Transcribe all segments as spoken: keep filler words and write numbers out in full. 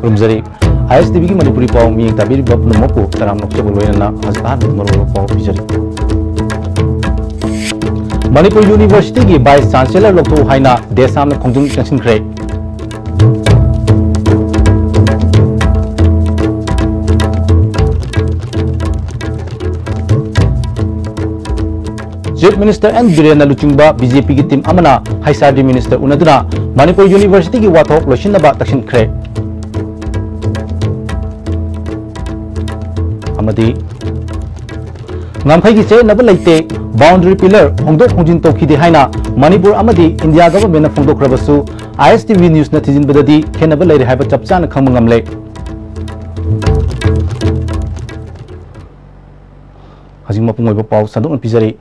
ꯈꯨꯔꯨꯝꯖꯔꯤ꯫ ꯑꯥꯏ ꯑꯦꯁ T ꯚꯤꯒꯤ ꯃꯅꯤꯄꯨꯔꯤ ꯄꯥꯎ ꯃꯤꯠꯌꯦꯡ ꯇꯥꯕꯤꯔꯤꯕ ꯄꯨꯝꯅꯃꯛꯄꯨ ꯇꯔꯥꯝꯅ ꯑꯣꯛꯆꯕ ꯂꯣꯏꯅꯅ ꯍꯧꯖꯤꯛ ꯑꯍꯥꯟꯕ ꯃꯔꯨꯑꯣꯏꯕ ꯄꯥꯎ ꯄꯤꯖꯔꯤ꯫ ꯃꯅꯤꯄꯨꯔ ꯌꯨꯅꯤꯚꯔꯁꯤꯇꯤꯒꯤ ꯚꯥꯏꯁ ꯆꯥꯟꯁꯦꯂꯔ ꯂꯧꯊꯣꯛꯎ ꯍꯥꯏꯅ ꯗꯦꯁꯥꯝꯅ ꯈꯣꯡꯖꯪ ꯆꯪꯁꯤꯟꯈ꯭ꯔꯦ꯫ ꯆꯤꯐ ꯃꯤꯅꯤꯁꯇꯔ ꯑꯦꯟ ꯕꯤꯔꯦꯟꯅ ꯂꯨꯆꯤꯡꯕ ꯕꯤ ꯖꯦ ꯄꯤꯒꯤ ꯇꯤꯝ ꯑꯃꯅ ꯍꯩꯁ ꯑꯥꯔ ꯗꯤ ꯃꯤꯅꯤꯁꯇꯔ ꯎꯅꯗꯨꯅ ꯃꯅꯤꯄꯨꯔ ꯌꯨꯅꯤꯚꯔꯁꯤꯇꯤꯒꯤ ꯋꯥꯊꯣꯛ ꯂꯣꯏꯁꯤꯟꯅꯕ ꯇꯛꯁꯤꯟꯈ꯭ꯔꯦ꯫ ꯑꯃꯗꯤ ꯉꯝꯈꯩꯒꯤ ꯆꯌꯦꯠꯅꯕ ꯂꯩꯇꯦ, ꯕꯥꯎꯟꯗꯔꯤ ꯄꯤꯂꯔ ꯍꯣꯡꯗꯣꯛ ꯍꯣꯡꯖꯤꯟ ꯇꯧꯈꯤꯗꯦ ꯍꯥꯏꯅ ꯃꯅꯤꯄꯨꯔ ꯑꯃꯗꯤ ꯏꯟꯗꯤꯌꯥ ꯒꯚꯔꯟꯃꯦꯟꯠꯅ ꯐꯣꯡꯗꯣꯛꯈ꯭ꯔꯕꯁꯨ, ꯑꯥꯏ ꯑꯦꯁ ꯇꯤ ꯚꯤ ꯅ꯭ꯌꯨꯁꯅ ꯊꯤꯖꯤꯟꯕꯗꯗꯤ ꯈꯦꯠꯅꯕ ꯂꯩꯔꯦ ꯍꯥꯏꯕ ꯆꯞ ꯆꯥꯅ ꯈꯪꯕ ꯉꯝꯂꯦ꯫ ꯍꯧꯖꯤꯛ ꯃꯄꯨꯡ ꯑꯣꯏꯕ ꯄꯥꯎ ꯁꯟꯗꯣꯛꯅ ꯄꯤꯖꯔꯤ꯫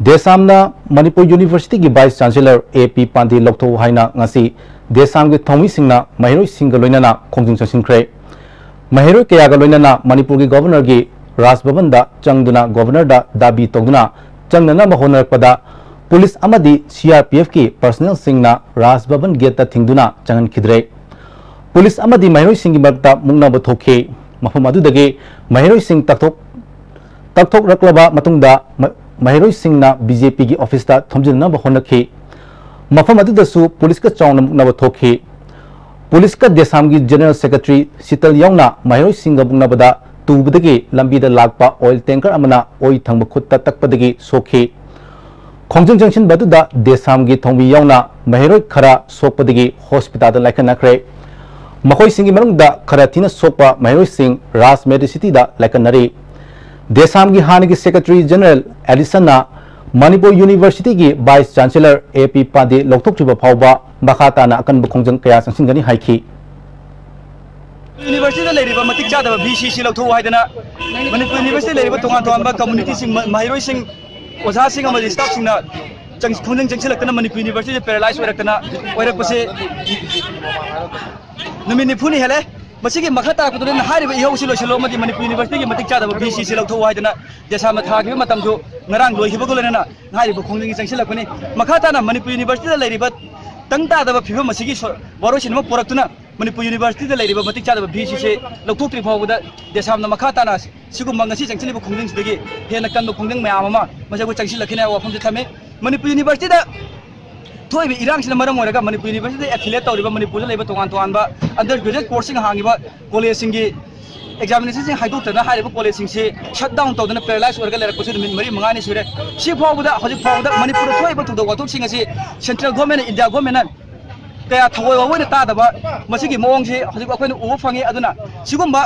ꯗꯦꯁꯥꯝꯅ ꯃꯅꯤꯄꯨꯔ ꯌꯨꯅꯤꯚꯔꯁꯤꯇꯤꯒꯤ ꯚꯥꯏꯁ ꯆꯥꯟꯁꯦꯂꯔ ꯑꯦ ꯄꯤ ꯄꯥꯟꯗꯦ ꯂꯧꯊꯣꯛꯎ ꯍꯥꯏꯅ ꯉꯁꯤ ꯗꯦꯁꯥꯝꯒꯤ ꯊꯧꯃꯤꯁꯤꯡꯅ ꯃꯍꯩꯔꯣꯏꯁꯤꯡꯒ ꯂꯣꯏꯅꯅ ꯈꯣꯡꯖꯪ ꯆꯪꯁꯤꯟꯈ꯭ꯔꯦ꯫ ꯃꯍꯩꯔꯣꯏ ꯀꯌꯥꯒ ꯂꯣꯏꯅꯅ ꯃꯅꯤꯄꯨꯔꯒꯤ ꯒꯣꯚꯔꯅꯔꯒꯤ ꯔꯥꯖ ꯚꯕꯟꯗ ꯆꯪꯗꯨꯅ ꯒꯣꯚꯔꯅꯔꯗ ꯗꯥꯕꯤ ꯇꯧꯗꯨꯅ ꯆꯪꯅꯅꯕ ꯍꯣꯠꯅꯔꯛꯄꯗ ꯄꯨꯂꯤꯁ ꯑꯃꯗꯤ ꯁꯤ ꯑꯥꯔ ꯄꯤ ꯑꯦꯐꯀꯤ ꯄꯔꯁꯅꯦꯜꯁꯤꯡꯅ ꯔꯥꯖ ꯚꯕꯟ ꯒꯦꯠꯇ ꯊꯤꯡꯗꯨꯅ ꯆꯪꯍꯟꯈꯤꯗ꯭ꯔꯦ꯫ ꯄꯨꯂꯤꯁ ꯑꯃꯗꯤ ꯃꯍꯩꯔꯣꯏꯁꯤꯡꯒꯤ ꯃꯔꯛꯇ ꯃꯨꯛꯅꯕ ꯊꯣꯛꯈꯤ꯫ ꯃꯐꯝ ꯑꯗꯨꯗꯒꯤ ꯃꯍꯩꯔꯣꯏꯁꯤꯡ ꯇꯛꯊꯣꯛ-, ꯇꯛꯊꯣꯛꯂꯛꯂꯕ ꯃꯇꯨꯡꯗ ꯃ-, ꯃꯍꯩꯔꯣꯏꯁꯤꯡꯅ ꯕꯤ ꯖꯦ ꯄꯤꯒꯤ ꯑꯣꯐꯤꯁꯇ ꯊꯣꯝꯖꯤꯟꯅꯕ ꯍꯣꯠꯅꯈꯤ꯫ ꯃꯐꯝ ꯑꯗꯨꯗꯁꯨ ꯄꯨꯂꯤꯁꯀ ꯆꯥꯎꯅ ꯃꯨꯛꯅꯕ ꯊꯣꯛꯈꯤ꯫ ꯄꯨꯂꯤꯁꯀ ꯗꯦꯁꯥꯝꯒꯤ ꯖꯦꯅꯔꯦꯜ ꯁꯦꯀ꯭ꯔꯦꯇꯔꯤ ꯁꯤꯇꯜ ꯌꯥꯎꯅ ꯃꯍꯩꯔꯣꯏꯁꯤꯡꯒ ꯃꯨꯛꯅꯕꯗ ꯇꯨꯕꯗꯒꯤ ꯂꯝꯕꯤꯗ ꯂꯥꯛꯄ ꯑꯣꯏꯜ ꯇꯦꯡꯀꯔ ꯑꯃꯅ ꯑꯣꯏ ꯊꯪꯕ ꯈꯨꯠꯇ ꯇꯛꯄꯗꯒꯤ ꯁꯣꯛꯈꯤ꯫ ꯈꯣꯡꯖꯪ ꯆꯪꯁꯤꯟꯕ ꯑꯗꯨꯗ ꯗꯦꯁꯥꯝꯒꯤ ꯊꯧꯃꯤ ꯌꯥꯎꯅ ꯃꯍꯩꯔꯣꯏ ꯈꯔ ꯁꯣꯛꯄꯗꯒꯤ ꯍꯣꯁꯄꯤꯇꯥꯜꯗ ꯂꯥꯏꯀꯠꯅꯈ꯭ꯔꯦ꯫ ꯃꯈꯣꯏꯁꯤꯡꯒꯤ ꯃꯅꯨꯡꯗ ꯈꯔ ꯊꯤꯅ ꯁꯣꯛꯄ ꯃꯍꯩꯔꯣꯏꯁꯤꯡ ꯔꯥꯖ ꯃꯦꯗꯤꯁꯤꯇꯤꯗ ꯂꯥꯏꯀꯠꯅꯔꯤ꯫ ꯗꯦꯁꯥꯝꯒꯤ ꯍꯥꯟꯅꯒꯤ ꯁꯦꯀ꯭ꯔꯦꯇꯔꯤ ꯖꯦꯅꯔꯦꯜ ꯑꯦꯗꯤꯁꯟꯅ ꯃꯅꯤꯄꯨꯔ ꯌꯨꯅꯤꯚꯔꯁꯤꯇꯤꯒꯤ ꯚꯥꯏꯁ ꯆꯥꯟꯁꯦꯂꯔ ꯑꯦ ꯄꯤ ꯄꯥꯟꯗꯦ ꯂꯧꯊꯣꯛꯇ꯭ꯔꯤꯕ ꯐꯥꯎꯕ ꯃꯈꯥ ꯇꯥꯅ ꯑꯀꯟꯕ ꯈꯣꯡꯖꯪ ꯀꯌꯥ ꯆꯪꯁꯤꯟꯒꯅꯤ ꯍꯥꯏꯈꯤ꯫ ꯌꯨꯅꯤꯚꯔꯁꯤꯇꯤꯗ ꯂꯩꯔꯤꯕ ꯃꯇꯤꯛ ꯆꯥꯗꯕ ꯚꯤ ꯁꯤꯁꯤ ꯂꯧꯊꯣꯛꯎ ꯍꯥꯏꯗꯅ ꯃꯅꯤꯄꯨꯔ ꯌꯨꯅꯤꯚꯔꯁꯤꯇꯤꯗ ꯂꯩꯔꯤꯕ ꯇꯣꯉꯥꯟ ꯇꯣꯉꯥꯟꯕ ꯀꯝꯃꯨꯅꯤꯇꯤꯁꯤꯡ, ꯃ-, ꯃꯍꯩꯔꯣꯏꯁꯤꯡ, ꯑꯣꯖꯥꯁꯤꯡ ꯑꯃꯗꯤ ꯁ꯭ꯇꯥꯐꯁꯤꯡꯅ ꯆꯪ-, ꯈꯣꯡꯖꯪ ꯆꯪꯁꯤꯜꯂꯛꯇꯅ ꯃꯅꯤꯄꯨꯔ ꯌꯨꯅꯤꯚꯔꯁꯤꯇꯤꯁꯦ ꯄꯦꯔꯥꯂꯥꯏꯁ ꯑꯣꯏꯔꯛꯇꯅ, ꯑꯣꯏꯔꯛꯄꯁꯦ ꯅꯨꯃꯤꯠ ꯅꯤꯐꯨꯅꯤ ꯍꯦꯜꯂꯦ꯫ ꯃꯁꯤꯒꯤ ꯃꯈꯥ ꯇꯥꯔꯛꯄꯗꯨꯅ ꯍꯥꯏꯔꯤꯕ ꯏꯍꯧꯁꯤ ꯂꯣꯏꯁꯤꯜꯂꯣ ꯑꯃꯗꯤ ꯃꯅꯤꯄꯨꯔ ꯌꯨꯅꯤꯚꯔꯁꯤꯇꯤꯒꯤ ꯃꯇꯤꯛ ꯆꯥꯗꯕ ꯚꯤ ꯁꯤꯁꯤ ꯂꯧꯊꯣꯛꯎ ꯍꯥꯏꯗꯅ ꯗꯦꯁꯥꯝꯅ ꯊꯥꯈꯤꯕ ꯃꯇꯝꯁꯨ ꯉꯔꯥꯡ ꯂꯣꯏꯈꯤꯕꯒ ꯂꯣꯏꯅꯅ ꯍꯥꯏꯔꯤꯕ ꯈꯣꯡꯖꯪꯒꯤ ꯆꯪꯁꯤꯜꯂꯛꯄꯅꯤ꯫ ꯃꯈꯥ ꯇꯥꯅ ꯃꯅꯤꯄꯨꯔ ꯌꯨꯅꯤꯚꯔꯁꯤꯇꯤꯗ ꯂꯩꯔꯤꯕ ꯇꯪ ꯇꯥꯗꯕ ꯐꯤꯕꯝ ꯑꯁꯤꯒꯤ ꯁꯣ-, ꯋꯥꯔꯣꯏꯁꯤꯟ ꯑꯃ ꯄꯨꯔꯛꯇꯨꯅ ꯃꯅꯤꯄꯨꯔ ꯌꯨꯅꯤꯚꯔꯁꯤꯇꯤꯗ ꯂꯩꯔꯤꯕ ꯃꯇꯤꯛ ꯆꯥꯗꯕ ꯚꯤꯁꯤꯁꯦ ꯂꯧꯊꯣꯛꯇ꯭ꯔꯤ ꯐꯥꯎꯕꯗ ꯗꯦꯁꯥꯝꯅ ꯃꯈꯥ ꯇꯥꯅ ꯁꯤꯒꯨꯝꯕ ꯉꯁꯤ ꯆꯪꯁꯤꯜꯂꯤꯕ ꯈꯣꯡꯖꯪꯁꯤꯗꯒꯤ ꯍꯦꯟꯅ ꯀꯟꯕ ꯈꯣꯡꯖꯪ ꯃꯌꯥꯝ ꯑꯃ ꯃꯁꯤ ꯑꯩꯈꯣꯏ ꯆꯪꯁꯤꯜꯂꯛꯈꯤꯅꯤ ꯍꯥꯏꯕ ꯋꯥꯐꯝꯁꯦ ꯊꯝꯃꯤ꯫ ꯃꯅꯤꯄꯨꯔ ꯌꯨꯅꯤꯚꯔꯁꯤꯇꯤꯗ ꯊꯣꯛꯏꯕ ꯏꯔꯥꯡꯁꯤꯅ ꯃꯔꯝ ꯑꯣꯏꯔꯒ ꯃꯅꯤꯄꯨꯔ ꯌꯨꯅꯤꯚꯔꯁꯤꯇꯤꯗ affiliate ꯇꯧꯔꯤꯕ ꯃꯅꯤꯄꯨꯔꯗ ꯂꯩꯕ ꯇꯣꯉꯥꯟ ꯇꯣꯉꯥꯟꯕ under graduate courseꯁꯤꯡ ꯍꯥꯡꯉꯤꯕ ꯀꯣꯂꯦꯖꯁꯤꯡꯒꯤ examinationꯁꯤꯡ ꯍꯥꯏꯗꯣꯛꯇꯅ ꯍꯥꯏꯔꯤꯕ ꯀꯣꯂꯦꯖꯁꯤꯡꯁꯤ shut down ꯇꯧꯗꯅ paralyze ꯑꯣꯏꯔꯒ ꯂꯩꯔꯛꯄꯁꯤ ꯅꯨꯃꯤꯠ ꯃꯔꯤ ꯃꯉꯥꯅꯤ ꯁꯨꯔꯦ꯫ ꯁꯤ ꯐꯥꯎꯕꯗ, ꯍꯧꯖꯤꯛ ꯐꯥꯎꯕꯗ ꯃꯅꯤꯄꯨꯔꯗ ꯊꯣꯛꯏꯕ ꯊꯧꯗꯣꯛ ꯋꯥꯊꯣꯛꯁꯤꯡ ꯑꯁꯤ central government, India governmentꯅ ꯀꯌꯥ ꯊꯑꯣꯏ ꯋꯥꯑꯣꯏꯅ ꯇꯥꯗꯕ ꯃꯁꯤꯒꯤ ꯃꯑꯣꯡꯁꯤ ꯍꯧꯖꯤꯛ ꯑꯩꯈꯣꯏꯅ ꯎꯕ ꯐꯪꯉꯤ꯫ ꯑꯗꯨꯅ ꯁꯤꯒꯨꯝꯕ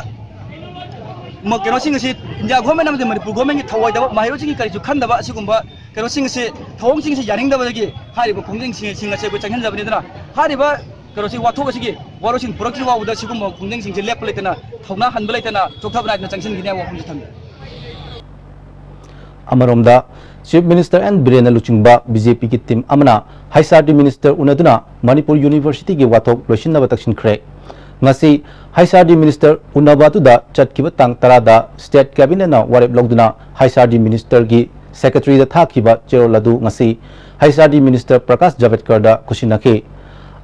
ꯃ-, ꯀꯩꯅꯣꯁꯤꯡ ꯑꯁꯤ India government ꯑꯃꯗꯤ ꯃꯅꯤꯄꯨꯔ governmentꯒꯤ ꯊꯑꯣꯏꯗꯕ ꯃꯍꯩꯔꯣꯏꯁꯤꯡꯒꯤ ꯀꯔꯤꯁꯨ ꯈꯟꯗꯕ ꯑꯁꯤꯒꯨꯝꯕ ꯀꯩꯅꯣꯁꯤꯡ ꯑꯁꯤ, ꯊꯧꯑꯣꯡꯁꯤꯡ ꯑꯁꯤ ꯌꯥꯅꯤꯡꯗꯕꯗꯒꯤ ꯍꯥꯏꯔꯤꯕ ꯈꯣꯡꯖꯪꯁꯤꯡ ꯑꯁꯤ ꯑꯩꯈꯣꯏ ꯆꯪꯁꯤꯟꯖꯕꯅꯤ꯫ ꯑꯗꯨꯅ ꯍꯥꯏꯔꯤꯕ ꯀꯩꯅꯣꯁꯤ, ꯋꯥꯊꯣꯛ ꯑꯁꯤꯒꯤ ꯋꯥꯔꯣꯏꯁꯤꯟ ꯄꯨꯔꯛꯇ꯭ꯔꯤ ꯐꯥꯎꯕꯗ ꯁꯤꯒꯨꯝꯕ ꯈꯣꯡꯖꯪꯁꯤꯡꯁꯤ ꯂꯦꯞꯄ ꯂꯩꯇꯅ, ꯊꯧꯅꯥ ꯍꯟꯕ ꯂꯩꯇꯅ, ꯆꯣꯛꯊꯕ ꯅꯥꯏꯗꯅ ꯆꯪꯁꯤꯟꯈꯤꯅꯤ ꯍꯥꯏꯕ ꯋꯥꯐꯝꯁꯤ ꯊꯝꯃꯤ꯫ ꯑꯃꯔꯣꯝꯗ, Chief Minister ꯑꯦꯟ ꯕꯤꯔꯦꯟꯅ ꯂꯨꯆꯤꯡꯕ ꯕꯤ ꯖꯦ ꯄꯤꯒꯤ team ꯑꯃꯅ ꯍꯩꯆ ꯑꯥꯔ ꯗꯤ minister ꯎꯅꯗꯨꯅ ꯃꯅꯤꯄꯨꯔ ꯌꯨꯅꯤꯚꯔꯁꯤꯇꯤꯒꯤ ꯋꯥꯊꯣꯛ ꯂꯣꯏꯁꯤꯟꯅꯕ ꯇꯛꯁꯤꯟꯈ꯭ꯔꯦ꯫ ꯉꯁꯤ ꯍꯩꯆ ꯑꯥꯔ ꯗꯤ minister ꯎꯅꯕ ꯑꯗꯨꯗ ꯆꯠꯈꯤꯕ ꯇꯥꯡ ꯇꯔꯥꯗ state cabinetꯅ ꯋꯥꯔꯦꯞ ꯂꯧꯗꯨꯅ ꯍꯩꯆ ꯑꯥꯔ ꯗꯤ ministerꯒꯤ secretaryꯗ ꯊꯥꯈꯤꯕ ꯆꯦꯔꯣꯜ ꯑꯗꯨ ꯉꯁꯤ H R D minister Prakash ꯖꯥꯚꯦꯗꯀꯔꯗ ꯈꯨꯠꯁꯤꯟꯅꯈꯤ꯫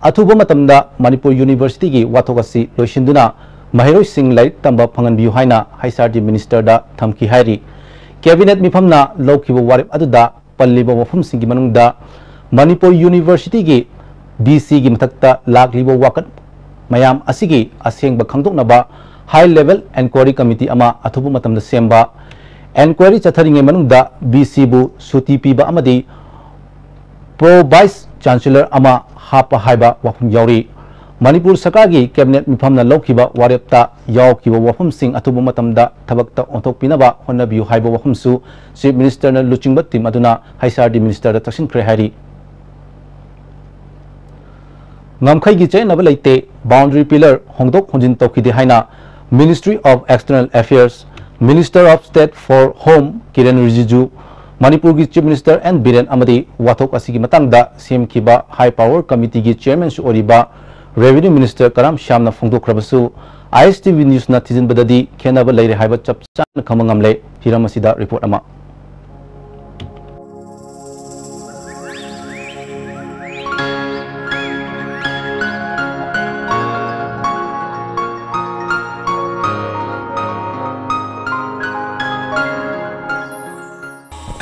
ꯑꯊꯨꯕ ꯃꯇꯝꯗ ꯃꯅꯤꯄꯨꯔ ꯌꯨꯅꯤꯚꯔꯁꯤꯇꯤꯒꯤ ꯋꯥꯊꯣꯛ ꯑꯁꯤ ꯂꯣꯏꯁꯤꯟꯗꯨꯅ ꯃꯍꯩꯔꯣꯏꯁꯤꯡ ꯂꯥꯏꯔꯤꯛ ꯇꯝꯕ ꯐꯪꯍꯟꯕꯤꯌꯨ ꯍꯥꯏꯅ ꯍꯩꯆ ꯑꯥꯔ ꯗꯤ ministerꯗ ꯊꯝꯈꯤ ꯍꯥꯏꯔꯤ꯫ Cabinet ꯃꯤꯐꯝꯅ ꯂꯧꯈꯤꯕ ꯋꯥꯔꯦꯞ ꯑꯗꯨꯗ ꯄꯜꯂꯤꯕ ꯋꯥꯐꯝꯁꯤꯡꯒꯤ ꯃꯅꯨꯡꯗ ꯃꯅꯤꯄꯨꯔ ꯌꯨꯅꯤꯚꯔꯁꯤꯇꯤꯒꯤ ꯚꯤ ꯁꯤꯒꯤ ꯃꯊꯛꯇ ꯂꯥꯛꯂꯤꯕ ꯋꯥꯀꯠ ꯃꯌꯥꯝ ꯑꯁꯤꯒꯤ ꯑꯁꯦꯡꯕ ꯈꯪꯗꯣꯛꯅꯕ high level enquiry committee ꯑꯃ ꯑꯊꯨꯕ ꯃꯇꯝꯗ ꯁꯦꯝꯕ, enquiry ꯆꯠꯊꯔꯤꯉꯩ ꯃꯅꯨꯡꯗ ꯚꯤ ꯁꯤꯕꯨ ꯁꯨꯇꯤ ꯄꯤꯕ ꯑꯃꯗꯤ pro vice chancellor ꯑꯃ ꯍꯥꯞꯄ ꯍꯥꯏꯕ ꯋꯥꯐꯝ ꯌꯥꯎꯔꯤ꯫ ꯃꯅꯤꯄꯨꯔ ꯁꯔꯀꯥꯔꯒꯤ cabinet ꯃꯤꯐꯝꯅ ꯂꯧꯈꯤꯕ ꯋꯥꯔꯦꯞꯇ ꯌꯥꯎꯈꯤꯕ ꯋꯥꯐꯝꯁꯤꯡ ꯑꯊꯨꯕ ꯃꯇꯝꯗ ꯊꯕꯛꯇ ꯑꯣꯟꯊꯣꯛꯄꯤꯅꯕ ꯍꯣꯠꯅꯕꯤꯌꯨ ꯍꯥꯏꯕ ꯋꯥꯐꯝꯁꯨ Chief Ministerꯅ ꯂꯨꯆꯤꯡꯕ team ꯑꯗꯨꯅ ꯍꯩꯆ ꯑꯥꯔ ꯗꯤ ministerꯗ ꯇꯛꯁꯤꯟꯈ꯭ꯔꯦ ꯍꯥꯏꯔꯤ꯫ ꯉꯝꯈꯩꯒꯤ ꯆꯌꯦꯠꯅꯕ ꯂꯩꯇꯦ, boundary pillar ꯍꯣꯡꯗꯣꯛ ꯍꯣꯟꯖꯤꯟ ꯇꯧꯈꯤꯗꯦ ꯍꯥꯏꯅ Ministry of External Affairs, Minister of State for Home ꯀꯤꯔꯦꯟ ꯔꯤꯖꯤꯖꯨ, ꯃꯅꯤꯄꯨꯔꯒꯤ Chief Minister ꯑꯦꯟ ꯕꯤꯔꯦꯟ ꯑꯃꯗꯤ ꯋꯥꯊꯣꯛ ꯑꯁꯤꯒꯤ ꯃꯇꯥꯡꯗ ꯁꯦꯝꯈꯤꯕ high power committeeꯒꯤ chairmanꯁꯨ ꯑꯣꯏꯔꯤꯕ Revenue Minister ꯀꯔꯥꯝ ꯁ꯭ꯌꯥꯝꯅ ꯐꯣꯡꯗꯣꯛꯈ꯭ꯔꯕꯁꯨ, ꯑꯥꯏ ꯑꯦꯁ ꯇꯤ ꯚꯤ newsꯅ ꯊꯤꯖꯤꯟꯕꯗꯗꯤ ꯈꯦꯠꯅꯕ ꯂꯩꯔꯦ ꯍꯥꯏꯕ ꯆꯞ ꯆꯥꯅ ꯈꯪꯕ ꯉꯝꯂꯦ꯫ ꯍꯤꯔꯝ ꯑꯁꯤꯗ report ꯑꯃ꯫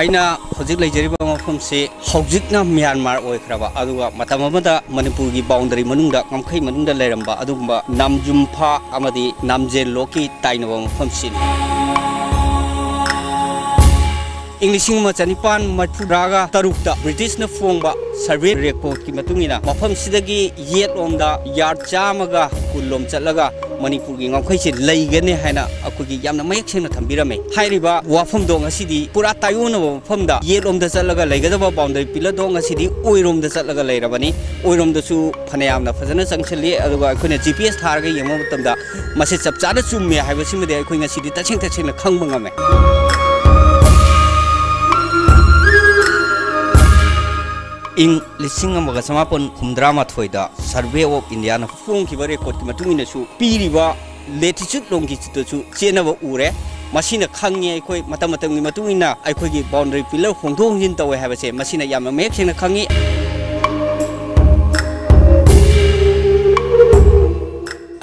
ꯑꯩꯅ ꯍꯧꯖꯤꯛ ꯂꯩꯖꯔꯤꯕ ꯃꯐꯝꯁꯤ ꯍꯧꯖꯤꯛꯅ ꯃ꯭ꯌꯥꯟꯃꯥꯔ ꯑꯣꯏꯈ꯭ꯔꯕ, ꯑꯗꯨꯒ ꯃꯇꯝ ꯑꯃꯗ ꯃꯅꯤꯄꯨꯔꯒꯤ ꯕꯥꯎꯟꯗꯔꯤ ꯃꯅꯨꯡꯗ, ꯉꯝꯈꯩ ꯃꯅꯨꯡꯗ ꯂꯩꯔꯝꯕ ꯑꯗꯨꯒꯨꯝꯕ ꯅꯥꯝꯖꯨꯝꯐꯥ ꯑꯃꯗꯤ ꯅꯥꯝꯖꯦꯟꯂꯣꯛꯀꯤ ꯇꯥꯏꯅꯕ ꯃꯐꯝꯁꯤꯅꯤ꯫ ꯏꯪ ꯂꯤꯁꯤꯡ ꯑꯃ ꯆꯅꯤꯄꯥꯟ ꯃꯔꯤꯐꯨꯇꯔꯥꯒ ꯇꯔꯨꯛꯇ ꯕ꯭ꯔꯤꯇꯤꯁꯅ ꯐꯣꯡꯕ ꯁꯔꯚꯦ ꯔꯦꯀꯣꯔꯗꯀꯤ ꯃꯇꯨꯡ ꯏꯟꯅ ꯃꯐꯝꯁꯤꯗꯒꯤ ꯌꯦꯠꯂꯣꯝꯗ ꯌꯥꯔꯗ ꯆꯥꯝꯃꯒ ꯀꯨꯟꯂꯣꯝ ꯆꯠꯂꯒ ꯃꯅꯤꯄꯨꯔꯒꯤ ꯉꯝꯈꯩꯁꯦ ꯂꯩꯒꯅꯤ ꯍꯥꯏꯅ ꯑꯩꯈꯣꯏꯒꯤ ꯌꯥꯝꯅ ꯃꯌꯦꯛ ꯁꯦꯡꯅ ꯊꯝꯕꯤꯔꯝꯃꯦ꯫ ꯍꯥꯏꯔꯤꯕ ꯋꯥꯐꯝꯗꯣ ꯉꯁꯤꯗꯤ ꯄꯨꯔꯥ ꯇꯥꯏꯌꯣꯟꯅꯕ ꯃꯐꯝꯗ ꯌꯦꯠꯂꯣꯝꯗ ꯆꯠꯂꯒ ꯂꯩꯒꯗꯕ ꯕꯥꯎꯟꯗꯔꯤ ꯄꯤꯂꯔꯗꯣ ꯉꯁꯤꯗꯤ ꯑꯣꯏꯔꯣꯝꯗ ꯆꯠꯂꯒ ꯂꯩꯔꯕꯅꯤ꯫ ꯑꯣꯏꯔꯣꯝꯗꯁꯨ ꯐꯅꯌꯥꯝꯅ ꯐꯖꯅ ꯆꯪꯁꯤꯜꯂꯤ, ꯑꯗꯨꯒ ꯑꯩꯈꯣꯏꯅ ꯖꯤ ꯄꯤ ꯑꯦꯁ ꯊꯥꯔꯒ ꯌꯦꯡꯕ ꯃꯇꯝꯗ ꯃꯁꯤ ꯆꯞ ꯆꯥꯅ ꯆꯨꯝꯃꯦ ꯍꯥꯏꯕꯁꯤꯃꯗꯤ ꯑꯩꯈꯣꯏ ꯉꯁꯤꯗꯤ ꯇꯁꯦꯡ ꯇꯁꯦꯡꯅ ꯈꯪꯕ ꯉꯝꯃꯦ꯫ ꯏꯪ ꯂꯤꯁꯤꯡ ꯑꯃꯒ ꯆꯃꯥꯄꯟ ꯍꯨꯝꯗ꯭ꯔꯥ ꯃꯥꯊꯣꯏꯗ ꯁꯔꯚꯦ ꯑꯣꯐ ꯏꯟꯗꯤꯌꯥꯅ ꯐꯣꯡꯈꯤꯕ ꯔꯦꯀꯣꯔꯗꯀꯤ ꯃꯇꯨꯡ ꯏꯟꯅꯁꯨ ꯄꯤꯔꯤꯕ ꯂꯦꯇꯤꯆꯨꯠ ꯂꯣꯡꯒꯤꯆꯨꯠꯇꯁꯨ ꯆꯦꯟꯅꯕ ꯎꯔꯦ꯫ ꯃꯁꯤꯅ ꯈꯪꯉꯦ ꯑꯩꯈꯣꯏ ꯃꯇꯝ ꯃꯇꯝꯒꯤ ꯃꯇꯨꯡ ꯏꯟꯅ ꯑꯩꯈꯣꯏꯒꯤ ꯕꯥꯎꯟꯗꯔꯤ ꯄꯤꯂꯔ ꯍꯣꯡꯗꯣꯛ ꯍꯣꯡꯖꯤꯟ ꯇꯧꯋꯦ ꯍꯥꯏꯕꯁꯦ ꯃꯁꯤꯅ ꯌꯥꯝꯅ ꯃꯌꯦꯛ ꯁꯦꯡꯅ ꯈꯪꯉꯤ꯫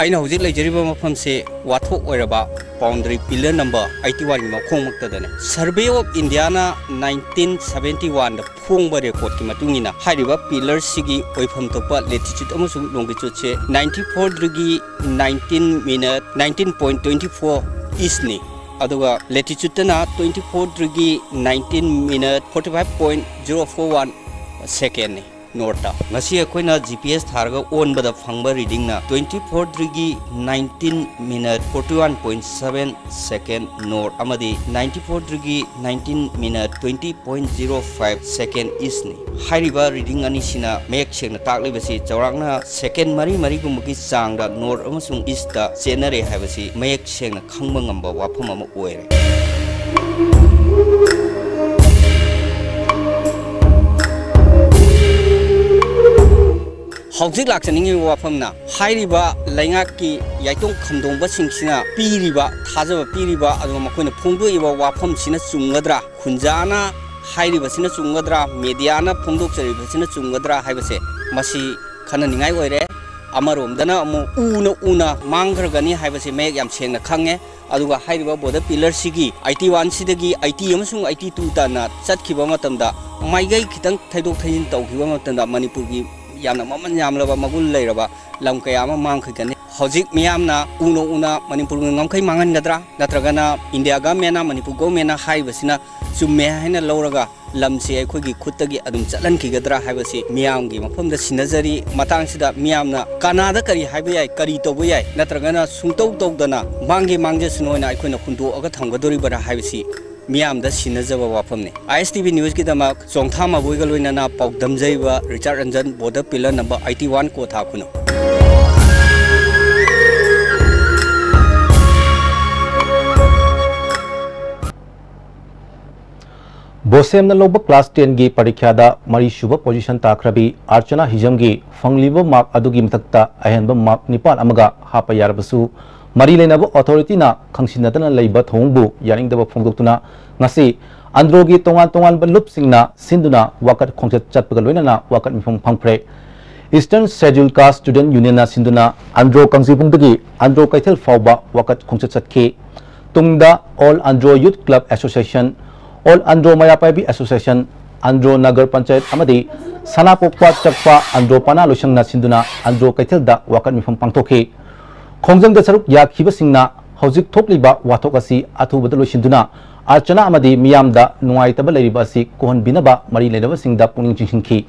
ꯑꯩꯅ ꯍꯧꯖꯤꯛ ꯂꯩꯖꯔꯤꯕ ꯃꯐꯝꯁꯦ ꯋꯥꯊꯣꯛ ꯑꯣꯏꯔꯕ ꯕꯥꯎꯟꯗꯔꯤ ꯄꯤꯂꯔ ꯅꯝꯕꯔ ꯑꯩꯠꯇꯤ ꯋꯥꯟꯒꯤ ꯃꯈꯣꯡꯃꯛꯇꯗꯅꯦ꯫ ꯁꯔꯚꯦ ꯑꯣꯐ ꯏꯟꯗꯤꯌꯥꯅ ꯅꯥꯏꯟꯇꯤꯟ ꯁꯚꯦꯟꯇꯤ ꯋꯥꯟꯗ ꯐꯣꯡꯕ ꯔꯦꯀꯣꯔꯗꯀꯤ ꯃꯇꯨꯡ ꯏꯟꯅ ꯍꯥꯏꯔꯤꯕ ꯄꯤꯂꯔꯁꯤꯒꯤ ꯑꯣꯏꯐꯝ ꯊꯣꯛꯄ ꯂꯦꯇꯤꯆꯨꯠ ꯑꯃꯁꯨꯡ ꯂꯣꯡꯒꯤꯆꯨꯠꯁꯦ ninety four degree nineteen minute nineteen point twenty four ꯏꯁꯅꯤ꯫ ꯑꯗꯨꯒ ꯂꯦꯇꯤꯆꯨꯠꯇꯅ twenty four degree nineteen minute forty five point zero four one ꯁꯦꯀꯦꯟꯅꯤ꯫ ꯅꯣꯔꯠꯇ꯫ ꯉꯁꯤ ꯑꯩꯈꯣꯏꯅ ꯖꯤ ꯄꯤ ꯑꯦꯁ ꯊꯥꯔꯒ ꯑꯣꯟꯕꯗ ꯐꯪꯕ ꯔꯤꯗꯤꯡꯅ twenty four degree nineteen minute forty one point seven second north ꯑꯃꯗꯤ ninety four degree nineteen minute twenty point zero five second ꯏꯁꯅꯤ꯫ ꯍꯥꯏꯔꯤꯕ ꯔꯤꯗꯤꯡ ꯑꯅꯤꯁꯤꯅ ꯃꯌꯦꯛ ꯁꯦꯡꯅ ꯇꯥꯛꯂꯤꯕꯁꯤ ꯆꯥꯎꯔꯥꯛꯅ ꯁꯦꯀꯦꯟ ꯃꯔꯤ ꯃꯔꯤꯒꯨꯝꯕꯒꯤ ꯆꯥꯡꯗ ꯅꯣꯔꯠ ꯑꯃꯁꯨꯡ ꯏꯁꯇ ꯆꯦꯟꯅꯔꯦ ꯍꯥꯏꯕꯁꯤ ꯃꯌꯦꯛ ꯁꯦꯡꯅ ꯈꯪꯕ ꯉꯝꯕ ꯋꯥꯐꯝ ꯑꯃ ꯑꯣꯏꯔꯦ꯫ ꯍꯧꯖꯤꯛ ꯂꯥꯛꯆꯅꯤꯡꯉꯤꯕ ꯋꯥꯐꯝꯅ, ꯍꯥꯏꯔꯤꯕ ꯂꯩꯉꯥꯛꯀꯤ ꯌꯥꯏꯇꯣꯡ ꯈꯝꯗꯣꯡꯕꯁꯤꯡꯁꯤꯅ ꯄꯤꯔꯤꯕ ꯊꯥꯖꯕ ꯄꯤꯔꯤꯕ, ꯑꯗꯨꯒ ꯃꯈꯣꯏꯅ ꯐꯣꯡꯗꯣꯛꯏꯕ ꯋꯥꯐꯝꯁꯤꯅ ꯆꯨꯝꯒꯗ꯭ꯔꯥ, ꯈꯨꯟꯖꯥꯅ ꯍꯥꯏꯔꯤꯕꯁꯤꯅ ꯆꯨꯝꯒꯗ꯭ꯔꯥ, ꯃꯦꯗꯤꯌꯥꯅ ꯐꯣꯡꯗꯣꯛꯆꯔꯤꯕꯁꯤꯅ ꯆꯨꯝꯒꯗ꯭ꯔꯥ ꯍꯥꯏꯕꯁꯦ ꯃꯁꯤ ꯈꯟꯅꯅꯤꯡꯉꯥꯏ ꯑꯣꯏꯔꯦ꯫ ꯑꯃꯔꯣꯝꯗꯅ ꯑꯃꯨꯛ ꯎꯅ ꯎꯅ ꯃꯥꯡꯈ꯭ꯔꯒꯅꯤ ꯍꯥꯏꯕꯁꯤ ꯃꯌꯦꯛ ꯌꯥꯝ ꯁꯦꯡꯅ ꯈꯪꯉꯦ꯫ ꯑꯗꯨꯒ ꯍꯥꯏꯔꯤꯕ border pillar ꯁꯤꯒꯤ eighty one ꯁꯤꯗꯒꯤ eighty ꯑꯃꯁꯨꯡ eighty two ꯇꯥꯅ ꯆꯠꯈꯤꯕ ꯃꯇꯝꯗ, ꯃꯥꯏꯀꯩ ꯈꯤꯇꯪ ꯊꯩꯗꯣꯛ ꯊꯩꯖꯤꯟ ꯇꯧꯈꯤꯕ ꯃꯇꯝꯗ, ꯃꯅꯤꯄꯨꯔꯒꯤ ꯌꯥꯝꯅ ꯃꯃꯜ ꯌꯥꯝꯂꯕ ꯃꯒꯨꯟ ꯂꯩꯔꯕ ꯂꯝ ꯀꯌꯥ ꯑꯃ ꯃꯥꯡꯈꯤꯒꯅꯤ꯫ ꯍꯧꯖꯤꯛ ꯃꯤꯌꯥꯝꯅ ꯎꯅ ꯎꯅ ꯃꯅꯤꯄꯨꯔꯒꯤ ꯉꯝꯈꯩ ꯃꯥꯡꯍꯟꯒꯗ꯭ꯔꯥ, ꯅꯠꯇ꯭ꯔꯒꯅ India government ꯅ, ꯃꯅꯤꯄꯨꯔ government ꯅ ꯍꯥꯏꯔꯤꯕꯁꯤꯅ ꯆꯨꯝꯃꯦ ꯍꯥꯏꯅ ꯂꯧꯔꯒ ꯂꯝꯁꯤ ꯑꯩꯈꯣꯏꯒꯤ ꯈꯨꯠꯇꯒꯤ ꯑꯗꯨꯝ ꯆꯠꯍꯟꯈꯤꯒꯗ꯭ꯔꯥ ꯍꯥꯏꯕꯁꯤ ꯃꯤꯌꯥꯝꯒꯤ ꯃꯐꯝꯗ ꯁꯤꯟꯅꯖꯔꯤ꯫ ꯃꯇꯥꯡꯁꯤꯗ ꯃꯤꯌꯥꯝꯅ ꯀꯅꯥꯗ ꯀꯔꯤ ꯍꯥꯏꯕ ꯌꯥꯏ, ꯀꯔꯤ ꯇꯧꯕ ꯌꯥꯏ, ꯅꯠꯇ꯭ꯔꯒꯅ ꯁꯨꯡꯇꯧ ꯇꯧꯗꯅ ꯃꯥꯡꯒꯦ ꯃꯥꯡꯖꯁꯅꯨ ꯍꯥꯏꯅ ꯑꯩꯈꯣꯏꯅ ꯍꯨꯟꯗꯣꯛꯑꯒ ꯊꯝꯒꯗꯣꯔꯤꯕꯔꯥ ꯍꯥꯏꯕꯁꯤ ꯃꯤꯌꯥꯝꯗ ꯁꯤꯟꯅꯖꯕ ꯋꯥꯐꯝꯅꯤ꯫ I S T V news ꯀꯤꯗꯃꯛ ꯆꯣꯡꯊꯥ ꯃꯕꯣꯏꯒ ꯂꯣꯏꯅꯅ ꯄꯥꯎꯗꯝꯖꯔꯤꯕ ꯔꯤꯆꯥꯔꯗ Ranjan, border pillar number eighty one, ꯀ꯭ꯋꯥꯊꯥ ꯈꯨꯅꯧ꯫ ꯕꯣꯁꯦꯝꯅ ꯂꯧꯕ class ten ꯒꯤ ꯄꯔꯤꯈ꯭ꯌꯥꯗ ꯃꯔꯤꯁꯨꯕ position ꯇꯥꯈ꯭ꯔꯕꯤ ꯑꯔꯆꯅꯥ ꯍꯤꯖꯝꯒꯤ ꯐꯪꯂꯤꯕ mark ꯑꯗꯨꯒꯤ ꯃꯊꯛꯇ ꯑꯍꯦꯟꯕ mark ꯅꯤꯄꯥꯟ ꯑꯃꯒ ꯍꯥꯞꯄ ꯌꯥꯔꯕꯁꯨ, ꯃꯔꯤ ꯂꯩꯅꯕ authority ꯅ ꯈꯪꯁꯤꯟꯅꯗꯅ ꯂꯩꯕ ꯊꯧꯑꯣꯡꯕꯨ ꯌꯥꯅꯤꯡꯗꯕ ꯐꯣꯡꯗꯣꯛꯇꯨꯅ ꯉꯁꯤ ꯑꯟꯗ꯭ꯔꯣꯒꯤ ꯇꯣꯉꯥꯟ ꯇꯣꯉꯥꯟꯕ ꯂꯨꯞꯁꯤꯡꯅ ꯁꯤꯟꯗꯨꯅ ꯋꯥꯀꯠ ꯈꯣꯡꯆꯠ ꯆꯠꯄꯒ ꯂꯣꯏꯅꯅ ꯋꯥꯀꯠ ꯃꯤꯐꯝ ꯐꯝꯈ꯭ꯔꯦ꯫ Eastern Scheduled Caste Student Union ꯅ ꯁꯤꯟꯗꯨꯅ ꯑꯟꯗ꯭ꯔꯣ ꯀꯥꯡꯖꯩꯕꯨꯡꯗꯒꯤ ꯑꯟꯗ꯭ꯔꯣ ꯀꯩꯊꯦꯜ ꯐꯥꯎꯕ ꯋꯥꯀꯠ ꯈꯣꯡꯆꯠ ꯆꯠꯈꯤ꯫ ꯇꯨꯡꯗ All Andro Youth Club Association, All Andro ꯃꯩꯔꯥ ꯄꯥꯏꯕꯤ Association, Andro Nagar panchayat ꯑꯃꯗꯤ ꯁꯅꯥꯄꯣꯛꯄ ꯆꯛꯄ ꯑꯟꯗ꯭ꯔꯣ ꯄꯅꯥ ꯂꯣꯏꯁꯪꯅ ꯁꯤꯟꯗꯨꯅ ꯑꯟꯗ꯭ꯔꯣ ꯀꯩꯊꯦꯜꯗ ꯋꯥꯀꯠ ꯃꯤꯐꯝ ꯄꯥꯡꯊꯣꯛꯈꯤ꯫ ꯈꯣꯡꯖꯪꯗ ꯁꯔꯨꯛ ꯌꯥꯈꯤꯕꯁꯤꯡꯅ ꯍꯧꯖꯤꯛ ꯊꯣꯛꯂꯤꯕ ꯋꯥꯊꯣꯛ ꯑꯁꯤ ꯑꯊꯨꯕꯗ ꯂꯣꯏꯁꯤꯟꯗꯨꯅ ꯑꯔꯆꯅꯥ ꯑꯃꯗꯤ ꯃꯤꯌꯥꯝꯗ ꯅꯨꯡꯉꯥꯏꯇꯕ ꯂꯩꯔꯤꯕ ꯑꯁꯤ ꯀꯣꯛꯍꯟꯕꯤꯅꯕ ꯃꯔꯤ ꯂꯩꯅꯕꯁꯤꯡꯗ ꯄꯨꯛꯅꯤꯡ ꯆꯤꯡꯁꯤꯟꯈꯤ꯫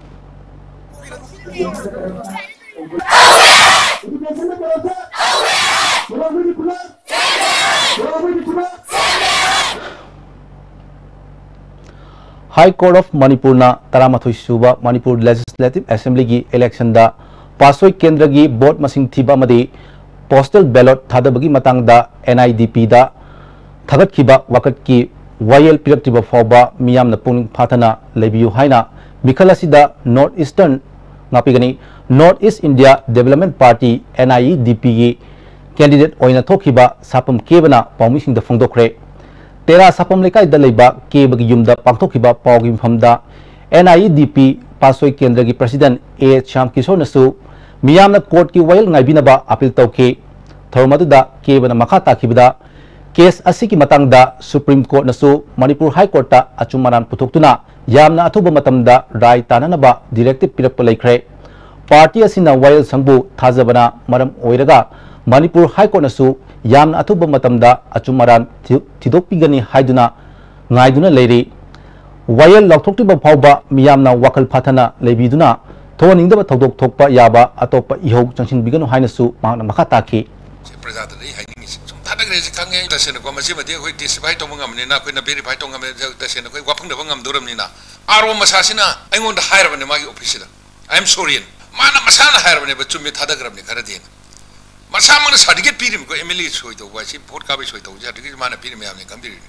High Court of Manipur ꯅ ꯇꯔꯥꯃꯥꯊꯣꯏ ꯁꯨꯕ ꯃꯅꯤꯄꯨꯔ Legislative Assembly ꯒꯤ election ꯗ ꯄꯥꯁꯣꯏ ꯀꯦꯟꯗ꯭ꯔꯒꯤ vote ꯃꯁꯤꯡ ꯊꯤꯕ ꯑꯃꯗꯤ postal ballot ꯊꯥꯗꯕꯒꯤ ꯃꯇꯥꯡꯗ N I D P ꯗ ꯊꯥꯒꯠꯈꯤꯕ ꯋꯥꯀꯠꯀꯤ ꯋꯥꯌꯦꯜ ꯄꯤꯔꯛꯇ꯭ꯔꯤꯕ ꯐꯥꯎꯕ ꯃꯤꯌꯥꯝꯅ ꯄꯨꯛꯅꯤꯡ ꯐꯥꯊꯅ ꯂꯩꯕꯤꯌꯨ ꯍꯥꯏꯅ ꯃꯤꯈꯜ ꯑꯁꯤꯗ North Eastern, ꯉꯥꯛꯄꯤꯒꯅꯤ, North East India Development Party, N I E D P ꯒꯤ candidate ꯑꯣꯏꯅ ꯊꯣꯛꯈꯤꯕ ꯁꯥꯄꯝ ꯀꯦꯕꯅ ꯄꯥꯎꯃꯤꯁꯤꯡꯗ ꯐꯣꯡꯗꯣꯛꯈ꯭ꯔꯦ꯫ ꯇꯦꯔꯥ ꯁꯥꯄꯝ ꯂꯩꯀꯥꯏꯗ ꯂꯩꯕ ꯀꯦꯕꯒꯤ ꯌꯨꯝꯗ ꯄꯥꯡꯊꯣꯛꯈꯤꯕ ꯄꯥꯎꯒꯤ ꯃꯤꯐꯝꯗ N I E D P ꯄꯥꯁꯣꯏ ꯀꯦꯟꯗ꯭ꯔꯒꯤ president A ꯁ꯭ꯌꯥꯝ ꯀꯤꯁꯣꯔꯅꯁꯨ ꯃꯤꯌꯥꯝꯅ ꯀꯣꯔꯠꯀꯤ ꯋꯥꯌꯦꯜ ꯉꯥꯏꯕꯤꯅꯕ ꯑꯄꯤꯜ ꯇꯧꯈꯤ꯫ ꯊꯧꯔꯝ ꯑꯗꯨꯗ ꯀꯦꯕꯅ ꯃꯈꯥ ꯇꯥꯈꯤꯕꯗ, ꯀꯦꯁ ꯑꯁꯤꯒꯤ ꯃꯇꯥꯡꯗ ꯁꯨꯄ꯭ꯔꯤꯝ ꯀꯣꯔꯠꯅꯁꯨ ꯃꯅꯤꯄꯨꯔ ꯍꯥꯏ ꯀꯣꯔꯠꯇ ꯑꯆꯨꯝ ꯑꯔꯥꯟ ꯄꯨꯊꯣꯛꯇꯨꯅ ꯌꯥꯝꯅ ꯑꯊꯨꯕ ꯃꯇꯝꯗ ꯔꯥꯏ ꯇꯥꯅꯅꯕ ꯗꯤꯔꯦꯛꯇꯤꯚ ꯄꯤꯔꯛꯄ ꯂꯩꯈ꯭ꯔꯦ꯫ ꯄꯥꯔꯇꯤ ꯑꯁꯤꯅ ꯋꯥꯌꯦꯜꯁꯪꯕꯨ ꯊꯥꯖꯕꯅ ꯃꯔꯝ ꯑꯣꯏꯔꯒ ꯃꯅꯤꯄꯨꯔ ꯍꯥꯏ ꯀꯣꯔꯠꯅꯁꯨ ꯌꯥꯝꯅ ꯑꯊꯨꯕ ꯃꯇꯝꯗ ꯑꯆꯨꯝ ꯑꯔꯥꯟ ꯊꯤ-, ꯊꯤꯗꯣꯛꯄꯤꯒꯅꯤ ꯍꯥꯏꯗꯨꯅ ꯉꯥꯏꯗꯨꯅ ꯂꯩꯔꯤ꯫ ꯋꯥꯌꯦꯜ ꯂꯥꯎꯊꯣꯛꯇ꯭ꯔꯤꯕ ꯐꯥꯎꯕ ꯃꯤꯌꯥꯝꯅ ꯋꯥꯈꯜ ꯐꯥꯊꯅ ꯂꯩꯕꯤꯗꯨꯅ ꯊꯣꯛꯍꯟꯅꯤꯡꯗꯕ ꯊꯧꯗꯣꯛ ꯊꯣꯛꯄ ꯌꯥꯕ ꯑꯇꯣꯞꯄ ꯏꯍꯧ ꯆꯪꯁꯤꯟꯕꯤꯒꯅꯨ ꯍꯥꯏꯅꯁꯨ ꯃꯍꯥꯛꯅ ꯃꯈꯥ ꯇꯥꯈꯤ꯫ ꯁꯤ ꯄ꯭ꯔꯖꯥꯗꯗꯤ ꯑꯩ ꯍꯥꯏꯅꯤꯡꯉꯤꯁꯦ ꯁꯨꯝ ꯊꯥꯗꯈ꯭ꯔꯦꯁꯦ ꯈꯪꯉꯦ꯫ ꯇꯁꯦꯡꯅꯀꯣ, ꯃꯁꯤꯃꯗꯤ ꯑꯩꯈꯣꯏ ꯇꯦꯁꯇꯤꯐꯥꯏ ꯇꯧꯕ ꯉꯝꯕꯅꯤꯅ, ꯑꯩꯈꯣꯏꯅ ꯚꯦꯔꯤꯐꯥꯏ ꯇꯧꯕ ꯉꯝꯕꯅꯤꯅ, ꯇꯁꯦꯡꯅ ꯑꯩꯈꯣꯏ ꯋꯥꯐꯪꯅꯕ ꯉꯝꯗꯧꯔꯕꯅꯤꯅ꯫ ꯑꯥꯔ ꯑꯣ ꯃꯁꯥꯁꯤꯅ ꯑꯩꯉꯣꯟꯗ ꯍꯥꯏꯔꯕꯅꯦ ꯃꯥꯒꯤ ꯑꯣꯐꯤꯁꯁꯤꯗ, "ꯑꯥꯏ ꯑꯦꯝ ꯁꯣꯔꯤ" ꯍꯥꯏꯅ꯫ ꯃꯥꯅ ꯃꯁꯥꯅ ꯍꯥꯏꯔꯕꯅꯦꯕ, "ꯆꯨꯝꯃꯤ, ꯊꯥꯗꯈ꯭ꯔꯕꯅꯤ ꯈꯔꯗꯤꯅ"꯫ ꯃꯁꯥꯃꯛꯅ ꯁꯥꯔꯇꯤꯐꯤꯀꯦꯠ ꯄꯤꯔꯤꯕꯀꯣ, ꯑꯦꯝ ꯑꯦꯜ ꯑꯦ ꯁꯣꯏ ꯇꯧꯕ ꯍꯥꯏꯁꯤ, ꯚꯣꯠ ꯀꯥꯕꯩ ꯁꯣꯏ ꯇꯧꯕꯁꯦ ꯁꯥꯔꯇꯤꯐꯤꯀꯦꯠ ꯃꯥꯅ ꯄꯤꯔꯤ ꯃꯌꯥꯝꯅꯤ ꯈꯪꯕꯤꯔꯤꯅꯤ꯫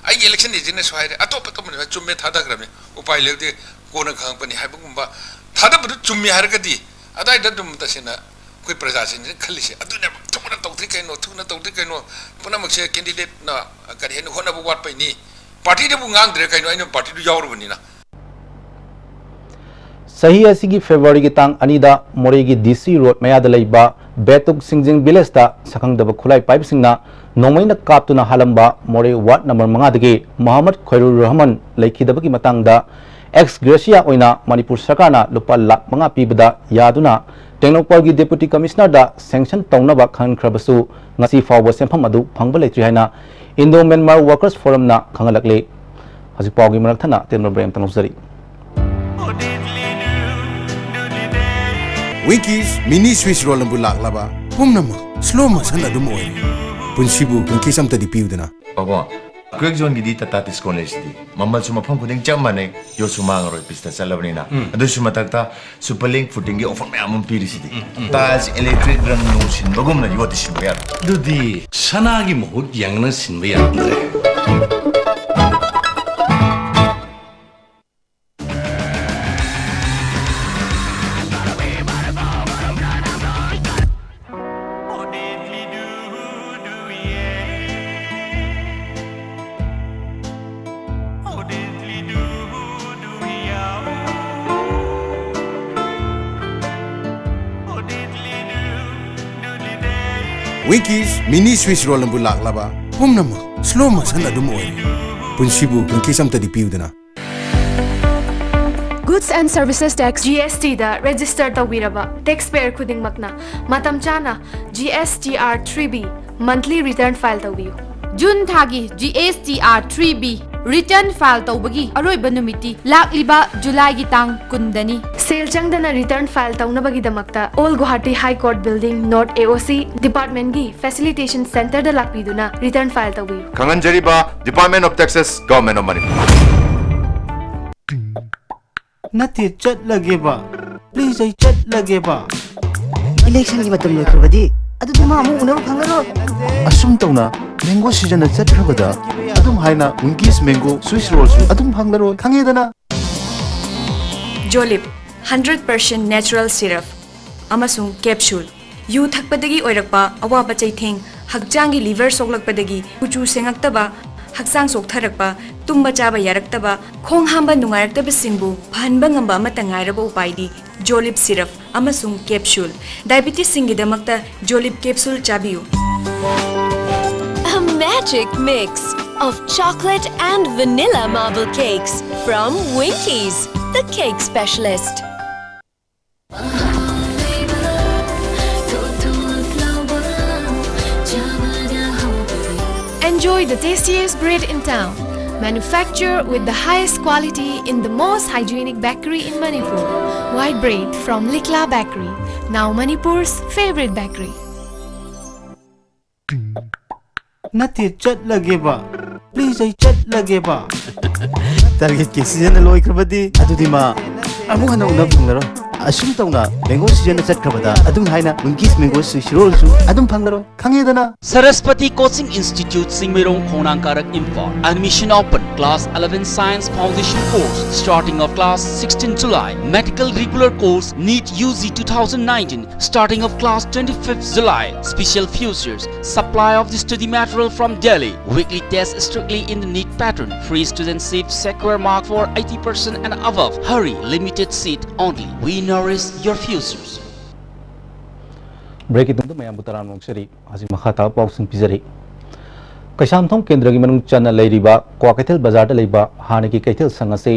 ꯑꯩꯒꯤ ꯏꯂꯦꯛꯁꯟ ꯑꯦꯖꯦꯟꯅꯁꯨ ꯍꯥꯏꯔꯦ, ꯑꯇꯣꯞ ꯑꯇꯣꯞꯄꯅꯁꯨ ꯍꯥꯏ, "ꯆꯨꯝꯃꯦ, ꯊꯥꯗꯈ꯭ꯔꯕꯅꯤ, ꯎꯄꯥꯏ ꯂꯩꯔꯗꯤ ꯀꯣꯟꯅ ꯈꯪꯉꯛꯄꯅꯤ" ꯍꯥꯏꯕꯒꯨꯝꯕ꯫ ꯊꯥꯗꯕꯗꯨ ꯆꯨꯝꯃꯤ ꯍꯥꯏꯔꯒꯗꯤ ꯑꯗꯥꯏꯗ ꯑꯗꯨꯝ ꯇꯁꯦꯡꯅ ꯑꯩꯈꯣꯏ ꯄ꯭ꯔꯖꯥꯁꯤꯡꯁꯤꯅ ꯈꯜꯂꯤꯁꯦ ꯑꯗꯨꯅꯦꯕ, "ꯊꯨꯅ ꯇꯧꯗ꯭ꯔꯤ ꯀꯩꯅꯣ, ꯊꯨꯅ ꯇꯧꯗ꯭ꯔꯤ ꯀꯩꯅꯣ, ꯄꯨꯝꯅꯃꯛꯁꯦ ꯀꯦꯟꯗꯤꯗꯦꯠꯅ ꯀꯔꯤ ꯍꯥꯏꯅꯤ, ꯍꯣꯠꯅꯕ ꯋꯥꯠꯄꯩꯅꯤ"꯫ ꯄꯥꯔꯇꯤꯗꯕꯨ ꯉꯥꯡꯗ꯭ꯔꯦ ꯀꯩꯅꯣ, ꯑꯩꯅ ꯄꯥꯔꯇꯤꯗꯨ ꯌꯥꯎꯔꯨꯕꯅꯤꯅ꯫ ꯆꯍꯤ ꯑꯁꯤꯒꯤ ꯐꯦꯕ꯭ꯔꯨꯋꯥꯔꯤꯒꯤ ꯇꯥꯡ ꯑꯅꯤꯗ ꯃꯣꯔꯦꯒꯤ ꯗꯤ ꯁꯤ ꯔꯣꯗ ꯃꯌꯥꯗ ꯂꯩꯕ ꯕꯦꯇꯨꯛ ꯁꯤꯡꯖꯤꯡ ꯚꯤꯂꯦꯖꯇ ꯁꯛꯈꯪꯗꯕ ꯈꯨꯠꯂꯥꯏ ꯄꯥꯏꯕꯁꯤꯡꯅ ꯅꯣꯡꯃꯩꯅ ꯀꯥꯞꯇꯨꯅ ꯍꯥꯠꯂꯝꯕ ꯃꯣꯔꯦ ꯋꯥꯔꯗ ꯅꯝꯕꯔ ꯃꯉꯥꯗꯒꯤ ꯃꯣꯍꯝꯃꯗ ꯈꯣꯏꯔꯨꯔ ꯔꯍꯃꯟ ꯂꯩꯈꯤꯗꯕꯒꯤ ꯃꯇꯥꯡꯗ ꯑꯦꯛꯁ ꯒ꯭ꯔꯦꯁꯤꯌꯥ ꯑꯣꯏꯅ ꯃꯅꯤꯄꯨꯔ ꯁꯔꯀꯥꯔꯅ ꯂꯨꯄꯥ ꯂꯥꯈ ꯃꯉꯥ ꯄꯤꯕꯗ ꯌꯥꯗꯨꯅ ꯇꯦꯡꯅꯧꯄꯜꯒꯤ ꯗꯦꯄꯨꯇꯤ ꯀꯃꯤꯁꯅꯔꯗ ꯁꯦꯡꯁꯟ ꯇꯧꯅꯕ ꯈꯟꯈ꯭ꯔꯕꯁꯨ ꯉꯁꯤ ꯐꯥꯎꯕ ꯁꯦꯟꯐꯝ ꯑꯗꯨ ꯐꯪꯕ ꯂꯩꯇ꯭ꯔꯤ ꯍꯥꯏꯅ ꯏꯟꯗꯣ ꯃ꯭ꯌꯥꯟꯃꯥꯔ ꯋꯥꯔꯀꯔꯁ ꯐꯣꯔꯝꯅ ꯈꯪꯍꯜꯂꯛꯂꯤ꯫ ꯍꯧꯖꯤꯛ ꯄꯥꯎꯒꯤ ꯃꯔꯛ ꯊꯠꯅ ꯑꯇꯦꯟꯕ ꯕ꯭ꯔꯦꯛ ꯑꯃꯇꯪ ꯂꯧꯖꯔꯤ꯫ ꯋꯤꯡꯀꯤꯁ ꯃꯤꯅꯤ ꯁ꯭ꯋꯤꯁ ꯔꯣꯜ ꯑꯃꯕꯨ ꯂꯥꯛꯂꯕ ꯄꯨꯝꯅꯃꯛ ꯁ꯭ꯂꯣ ꯃꯣꯁꯟ ꯑꯗꯨꯝ ꯑꯣꯏꯔꯦ꯫ ꯄꯨꯟꯁꯤꯕꯨ ꯋꯤꯡꯀꯤꯁ ꯑꯝꯇꯗꯤ ꯄꯤꯌꯨꯗꯅ꯫ ꯕꯥꯕꯣ, ꯀ꯭ꯋꯦꯛ ꯖꯣꯟꯒꯤꯗꯤ ꯇꯥꯇꯥ ꯗꯤꯁꯀꯣꯟ ꯂꯩꯁꯤꯗꯤ꯫ ꯃꯃꯜꯁꯨ ꯃꯐꯝ ꯈꯨꯗꯤꯡ ꯆꯞ ꯃꯥꯟꯅꯩ, ꯌꯣꯠꯁꯨ ꯃꯥꯡꯉꯔꯣꯏ, ꯄꯤꯁꯇ ꯆꯠꯂꯕꯅꯤꯅ꯫ ꯑꯗꯨꯁꯨ ꯃꯊꯛꯇ ꯁꯨꯄꯔ ꯂꯤꯡ ꯐꯨꯇꯤꯡꯒꯤ ꯑꯣꯐꯔ ꯃꯌꯥꯝ ꯑꯃ ꯄꯤꯔꯤꯁꯤꯗꯤ꯫ ꯇꯥꯏꯜꯁ ꯏꯂꯦꯛꯇ꯭ꯔꯤꯛ ꯔꯪ ꯅꯨꯡ ꯁꯤꯟꯕꯒꯨꯝꯅ ꯌꯣꯠꯇꯤ ꯁꯤꯟꯕ ꯌꯥꯔꯣꯏ꯫ ꯑꯗꯨꯗꯤ ꯁꯅꯥꯒꯤ ꯃꯍꯨꯠ ꯌꯥꯡꯅ ꯁꯤꯟꯕ ꯌꯥꯔꯝꯗ꯭ꯔꯦ꯫ Winkies mini Swiss roll ꯑꯃꯕꯨ ꯂꯥꯛꯂꯕ ꯄꯨꯝꯅꯃꯛ slow motion ꯑꯗꯨꯝ ꯑꯣꯏꯔꯦ꯫ ꯄꯨꯟꯁꯤꯕꯨ Winkies ꯑꯝꯇꯗꯤ ꯄꯤꯌꯨꯗꯅ꯫ Goods and Services Tax, G S T the register ꯇꯧꯕꯤꯔꯕ taxpayer ꯈꯨꯗꯤꯡꯃꯛꯅ ꯃꯇꯝ ꯆꯥꯅ G S T R three B monthly return file ꯇꯧꯕꯤꯌꯨ꯫ ꯖꯨꯟ ꯊꯥꯒꯤ G S T R three B return file ꯇꯧꯕꯒꯤ ꯑꯔꯣꯏꯕ ꯅꯨꯃꯤꯠꯇꯤ ꯂꯥꯛꯂꯤꯕ ꯖꯨꯂꯥꯏꯒꯤ ꯇꯥꯡ ꯀꯨꯟꯗꯅꯤ꯫ ꯁꯦꯜ ꯆꯪꯗꯅ return file ꯇꯧꯅꯕꯒꯤꯗꯃꯛꯇ All Guwahati High Court Building, North A O C department ꯀꯤ facilitation center ꯗ ꯂꯥꯛꯄꯤꯗꯨꯅ return file ꯇꯧꯕꯤꯌꯨ꯫ ꯈꯪꯍꯟꯖꯔꯤꯕ Department of Taxes, Government of Manipur꯫ ꯅꯠꯇꯦ, ꯆꯠꯂꯒꯦꯕ꯫ Please, ꯑꯩ ꯆꯠꯂꯒꯦꯕ꯫ Election ꯒꯤ ꯃꯇꯝ ꯂꯣꯏꯈ꯭ꯔꯕꯗꯤ ꯑꯗꯨꯗꯤ ꯃꯥ ꯑꯃꯨꯛ ꯎꯅꯕ ꯐꯪꯂꯔꯣꯏ꯫ ꯑꯁꯨꯝ ꯇꯧꯅ mango season ꯅ ꯆꯠꯈ꯭ꯔꯕꯗ ꯑꯗꯨꯝ ꯍꯥꯏꯅ Winkies mango Swiss roll ꯁꯨ ꯑꯗꯨꯝ ꯐꯪꯂꯔꯣꯏ, ꯈꯪꯉꯦꯗꯅ? Jolib, hundred percent natural syrup ꯑꯃꯁꯨꯡ capsule꯫ ꯌꯨ ꯊꯛꯄꯗꯒꯤ ꯑꯣꯏꯔꯛꯄ ꯑꯋꯥꯕ ꯆꯩꯊꯦꯡ, ꯍꯛꯆꯥꯡꯒꯤ liver ꯁꯣꯛꯂꯛꯄꯗꯒꯤ ꯀꯨꯆꯨ ꯁꯦꯡꯉꯛꯇꯕ, ꯍꯛꯆꯥꯡ ꯆꯣꯛꯊꯔꯛꯄ, ꯇꯨꯝꯕ ꯆꯥꯕ ꯌꯥꯔꯛꯇꯕ, ꯈꯣꯡ ꯍꯥꯝꯕ ꯅꯨꯡꯉꯥꯏꯔꯛꯇꯕꯁꯤꯡꯕꯨ ꯐꯍꯟꯕ ꯉꯝꯕ ꯑꯃꯠꯇ ꯉꯥꯏꯔꯕ ꯎꯄꯥꯏꯗꯤ Jolib syrup ꯑꯃꯁꯨꯡ capsule꯫ Diabetes ꯁꯤꯡꯒꯤꯗꯃꯛꯇ Jolib capsule ꯆꯥꯕꯤꯌꯨ꯫ A magic mix of chocolate and vanilla marble cakes from Winkies, the cake specialist. Enjoy the tastiest bread in town. Manufactured with the highest quality in the most hygienic bakery in Manipur. White bread from Likla Bakery, now Manipur's favorite bakery. ꯅꯠꯇꯦ, ꯆꯠꯂꯒꯦꯕ꯫ Please, ꯑꯩ ꯆꯠꯂꯒꯦꯕ꯫ Target ꯀꯤ season ꯅ ꯂꯣꯏꯈ꯭ꯔꯕꯗꯤ ꯑꯗꯨꯗꯤ ꯃꯥ ꯑꯃꯨꯛ ꯍꯟꯅ ꯎꯅꯕ ꯐꯪꯂꯔꯣꯏ꯫ ꯑꯁꯨꯝ ꯇꯧꯅ mango season ꯅ ꯆꯠꯈ꯭ꯔꯕꯗ ꯑꯗꯨꯝ ꯍꯥꯏꯅ Winkies mango Swiss roll ꯁꯨ ꯑꯗꯨꯝ ꯐꯪꯂꯔꯣꯏ꯫ ꯈꯪꯉꯦꯗꯅ? Saraswati Coaching Institute, ꯆꯤꯡꯃꯩꯔꯣꯡ, ꯈꯣꯡꯅꯥꯡ ꯀꯥꯔꯛ, Imphal. Admission open. Class eleven Science Foundation course, starting of class sixteen July. Medical regular course, NEET U G two thousand nineteen, starting of class twenty-fifth July. Special features: supply of the study material from Delhi. Weekly test strictly in the NEET pattern. Free student seat, secure mark for eighty percent and above. Hurry, limited seat only. We nourish your futures. ꯕ꯭ꯔꯦꯛꯀꯤ ꯇꯨꯡꯗ ꯃꯌꯥꯝꯕꯨ ꯇꯔꯥꯝꯅ ꯑꯣꯛꯆꯔꯤ꯫ ꯍꯧꯖꯤꯛ ꯃꯈꯥ ꯇꯥꯕ ꯄꯥꯎꯁꯤꯡ ꯄꯤꯖꯔꯤ꯫ ꯀꯩꯁꯥꯝꯊꯣꯡ ꯀꯦꯟꯗ꯭ꯔꯒꯤ ꯃꯅꯨꯡ ꯆꯟꯅ ꯂꯩꯔꯤꯕ ꯀ꯭ꯋꯥꯀꯩꯊꯦꯜ ꯕꯖꯥꯔꯗ ꯂꯩꯕ ꯍꯥꯟꯅꯒꯤ ꯀꯩꯊꯦꯜ ꯁꯪ ꯑꯁꯤ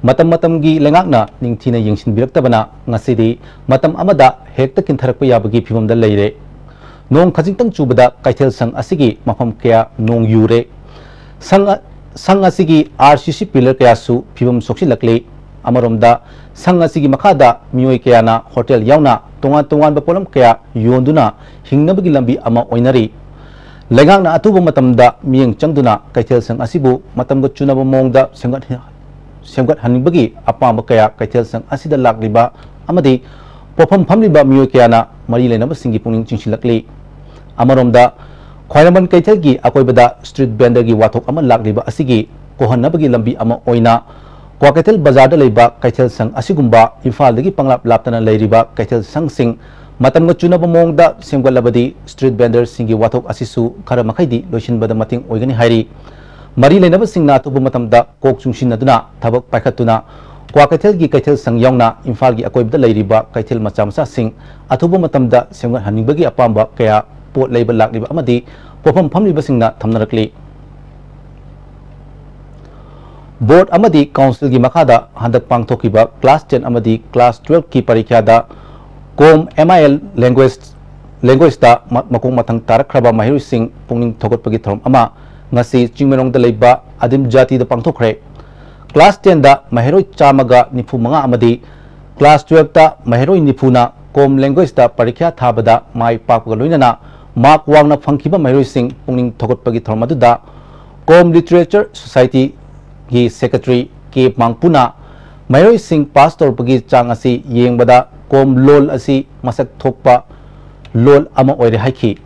ꯃꯇꯝ ꯃꯇꯝꯒꯤ ꯂꯩꯉꯥꯛꯅ ꯅꯤꯡꯊꯤꯅ ꯌꯦꯡꯁꯤꯟꯕꯤꯔꯛꯇꯕꯅ ꯉꯁꯤꯗꯤ ꯃꯇꯝ ꯑꯃꯗ ꯍꯦꯛꯇ ꯀꯤꯟꯊꯔꯛꯄ ꯌꯥꯕꯒꯤ ꯐꯤꯕꯝꯗ ꯂꯩꯔꯦ꯫ ꯅꯣꯡ ꯈꯖꯤꯛꯇꯪ ꯆꯨꯕꯗ ꯀꯩꯊꯦꯜ ꯁꯪ ꯑꯁꯤꯒꯤ ꯃꯐꯝ ꯀꯌꯥ ꯅꯣꯡ ꯌꯨꯔꯦ꯫ ꯁꯪ ꯑ-, ꯁꯪ ꯑꯁꯤꯒꯤ RCC pillar ꯀꯌꯥꯁꯨ ꯐꯤꯕꯝ ꯁꯣꯛꯆꯤꯜꯂꯛꯂꯤ꯫ ꯑꯃꯔꯣꯝꯗ ꯁꯪ ꯑꯁꯤꯒꯤ ꯃꯈꯥꯗ ꯃꯤꯑꯣꯏ ꯀꯌꯥꯅ ꯍꯣꯇꯦꯜ ꯌꯥꯎꯅ ꯇꯣꯉꯥꯟ ꯇꯣꯉꯥꯟꯕ ꯄꯣꯠꯂꯝ ꯀꯌꯥ ꯌꯣꯟꯗꯨꯅ ꯍꯤꯡꯅꯕꯒꯤ ꯂꯝꯕꯤ ꯑꯃ ꯑꯣꯏꯅꯔꯤ꯫ ꯂꯩꯉꯥꯛꯅ ꯑꯊꯨꯕ ꯃꯇꯝꯗ ꯃꯤꯠꯌꯦꯡ ꯆꯪꯗꯨꯅ ꯀꯩꯊꯦꯜ ꯁꯪ ꯑꯁꯤꯕꯨ ꯃꯇꯝꯒ ꯆꯨꯅꯕ ꯃꯑꯣꯡꯗ ꯁꯦꯝꯒꯠ-, ꯁꯦꯝꯒꯠꯍꯟꯅꯤꯡꯕꯒꯤ ꯑꯄꯥꯝꯕ ꯀꯌꯥ ꯀꯩꯊꯦꯜ ꯁꯪ ꯑꯁꯤꯗ ꯂꯥꯛꯂꯤꯕ ꯑꯃꯗꯤ ꯄꯣꯠꯐꯝ ꯐꯝꯂꯤꯕ ꯃꯤꯑꯣꯏ ꯀꯌꯥꯅ ꯃꯔꯤ ꯂꯩꯅꯕꯁꯤꯡꯒꯤ ꯄꯨꯛꯅꯤꯡ ꯆꯤꯡꯁꯤꯜꯂꯛꯂꯤ꯫ ꯑꯃꯔꯣꯝꯗ ꯈ꯭ꯋꯥꯏꯔꯝꯕꯟ ꯀꯩꯊꯦꯜꯒꯤ ꯑꯀꯣꯏꯕꯗ street vendorꯒꯤ ꯋꯥꯊꯣꯛ ꯑꯃ ꯂꯥꯛꯂꯤꯕ ꯑꯁꯤꯒꯤ ꯀꯣꯛꯍꯟꯅꯕꯒꯤ ꯂꯝꯕꯤ ꯑꯃ ꯑꯣꯏꯅ ꯀ꯭ꯋꯥꯀꯩꯊꯦꯜ ꯕꯖꯥꯔꯗ ꯂꯩꯕ ꯀꯩꯊꯦꯜ ꯁꯪ ꯑꯁꯤꯒꯨꯝꯕ ꯏꯝꯐꯥꯜꯗꯒꯤ ꯄꯪꯂꯥꯞ ꯂꯥꯞꯇꯅ ꯂꯩꯔꯤꯕ ꯀꯩꯊꯦꯜ ꯁꯪꯁꯤꯡ ꯃꯇꯝꯒ ꯆꯨꯅꯕ ꯃꯑꯣꯡꯗ ꯁꯦꯝꯒꯠꯂꯕꯗꯤ street vendorꯁꯤꯡꯒꯤ ꯋꯥꯊꯣꯛ ꯑꯁꯤꯁꯨ ꯈꯔ ꯃꯈꯩꯗꯤ ꯂꯣꯏꯁꯤꯟꯕꯗ ꯃꯇꯦꯡ ꯑꯣꯏꯒꯅꯤ ꯍꯥꯏꯔꯤ꯫ ꯃꯔꯤ ꯂꯩꯅꯕꯁꯤꯡꯅ ꯑꯊꯨꯕ ꯃꯇꯝꯗ ꯀꯣꯛ ꯆꯨꯡꯁꯤꯟꯅꯗꯨꯅ ꯊꯕꯛ ꯄꯥꯏꯈꯠꯇꯨꯅ ꯀ꯭ꯋꯥꯀꯩꯊꯦꯜꯒꯤ ꯀꯩꯊꯦꯜ ꯁꯪ ꯌꯥꯎꯅ ꯏꯝꯐꯥꯜꯒꯤ ꯑꯀꯣꯏꯕꯗ ꯂꯩꯔꯤꯕ ꯀꯩꯊꯦꯜ ꯃꯆꯥ ꯃꯆꯥꯁꯤꯡ ꯑꯊꯨꯕ ꯃꯇꯝꯗ ꯁꯦꯝꯒꯠꯍꯟꯅꯤꯡꯕꯒꯤ ꯑꯄꯥꯝꯕ ꯀꯌꯥ ꯄꯣꯠ ꯂꯩꯕ ꯂꯥꯛꯂꯤꯕ ꯑꯃꯗꯤ ꯄꯣꯠꯐꯝ ꯐꯝꯂꯤꯕꯁꯤꯡꯅ ꯊꯝꯅꯔꯛꯂꯤ꯫ Board ꯑꯃꯗꯤ councilꯒꯤ ꯃꯈꯥꯗ ꯍꯟꯗꯛ ꯄꯥꯡꯊꯣꯛꯈꯤꯕ class ten ꯑꯃꯗꯤ class twelveꯀꯤ ꯄꯔꯤꯈ꯭ꯌꯥꯗ ꯀꯣꯝ MIL language, languageꯇ ꯃ-, ꯃꯀꯣꯛ ꯃꯊꯪ ꯇꯥꯔꯛꯈ꯭ꯔꯕ ꯃꯍꯩꯔꯣꯏꯁꯤꯡ ꯄꯨꯛꯅꯤꯡ ꯊꯧꯒꯠꯄꯒꯤ ꯊꯧꯔꯝ ꯑꯃ ꯉꯁꯤ ꯆꯤꯡꯃꯩꯔꯣꯡꯗ ꯂꯩꯕ ꯑꯗꯤꯝ ꯖꯥꯇꯤꯗ ꯄꯥꯡꯊꯣꯛꯈ꯭ꯔꯦ꯫ Class tenꯗ ꯃꯍꯩꯔꯣꯏ ꯆꯥꯝꯃꯒ ꯅꯤꯐꯨ ꯃꯉꯥ ꯑꯃꯗꯤ class twelveꯇ ꯃꯍꯩꯔꯣꯏ ꯅꯤꯐꯨꯅ ꯀꯣꯝ languageꯇ ꯄꯔꯤꯈ꯭ꯌꯥ ꯊꯥꯕꯗ ꯃꯥꯏ ꯄꯥꯛꯄꯒ ꯂꯣꯏꯅꯅ mark ꯋꯥꯡꯅ ꯐꯪꯈꯤꯕ ꯃꯍꯩꯔꯣꯏꯁꯤꯡ ꯄꯨꯛꯅꯤꯡ ꯊꯧꯒꯠꯄꯒꯤ ꯊꯧꯔꯝ ꯑꯗꯨꯗ ꯀꯣꯝ Literature Societyꯒꯤ secretary ꯀꯦ ꯃꯥꯡꯄꯨꯅ ꯃꯍꯩꯔꯣꯏꯁꯤꯡ pass ꯇꯧꯔꯛꯄꯒꯤ ꯆꯥꯡ ꯑꯁꯤ ꯌꯦꯡꯕꯗ ꯀꯣꯝ ꯂꯣꯜ ꯑꯁꯤ ꯃꯁꯛ ꯊꯣꯛꯄ ꯂꯣꯜ ꯑꯃ ꯑꯣꯏꯔꯦ ꯍꯥꯏꯈꯤ꯫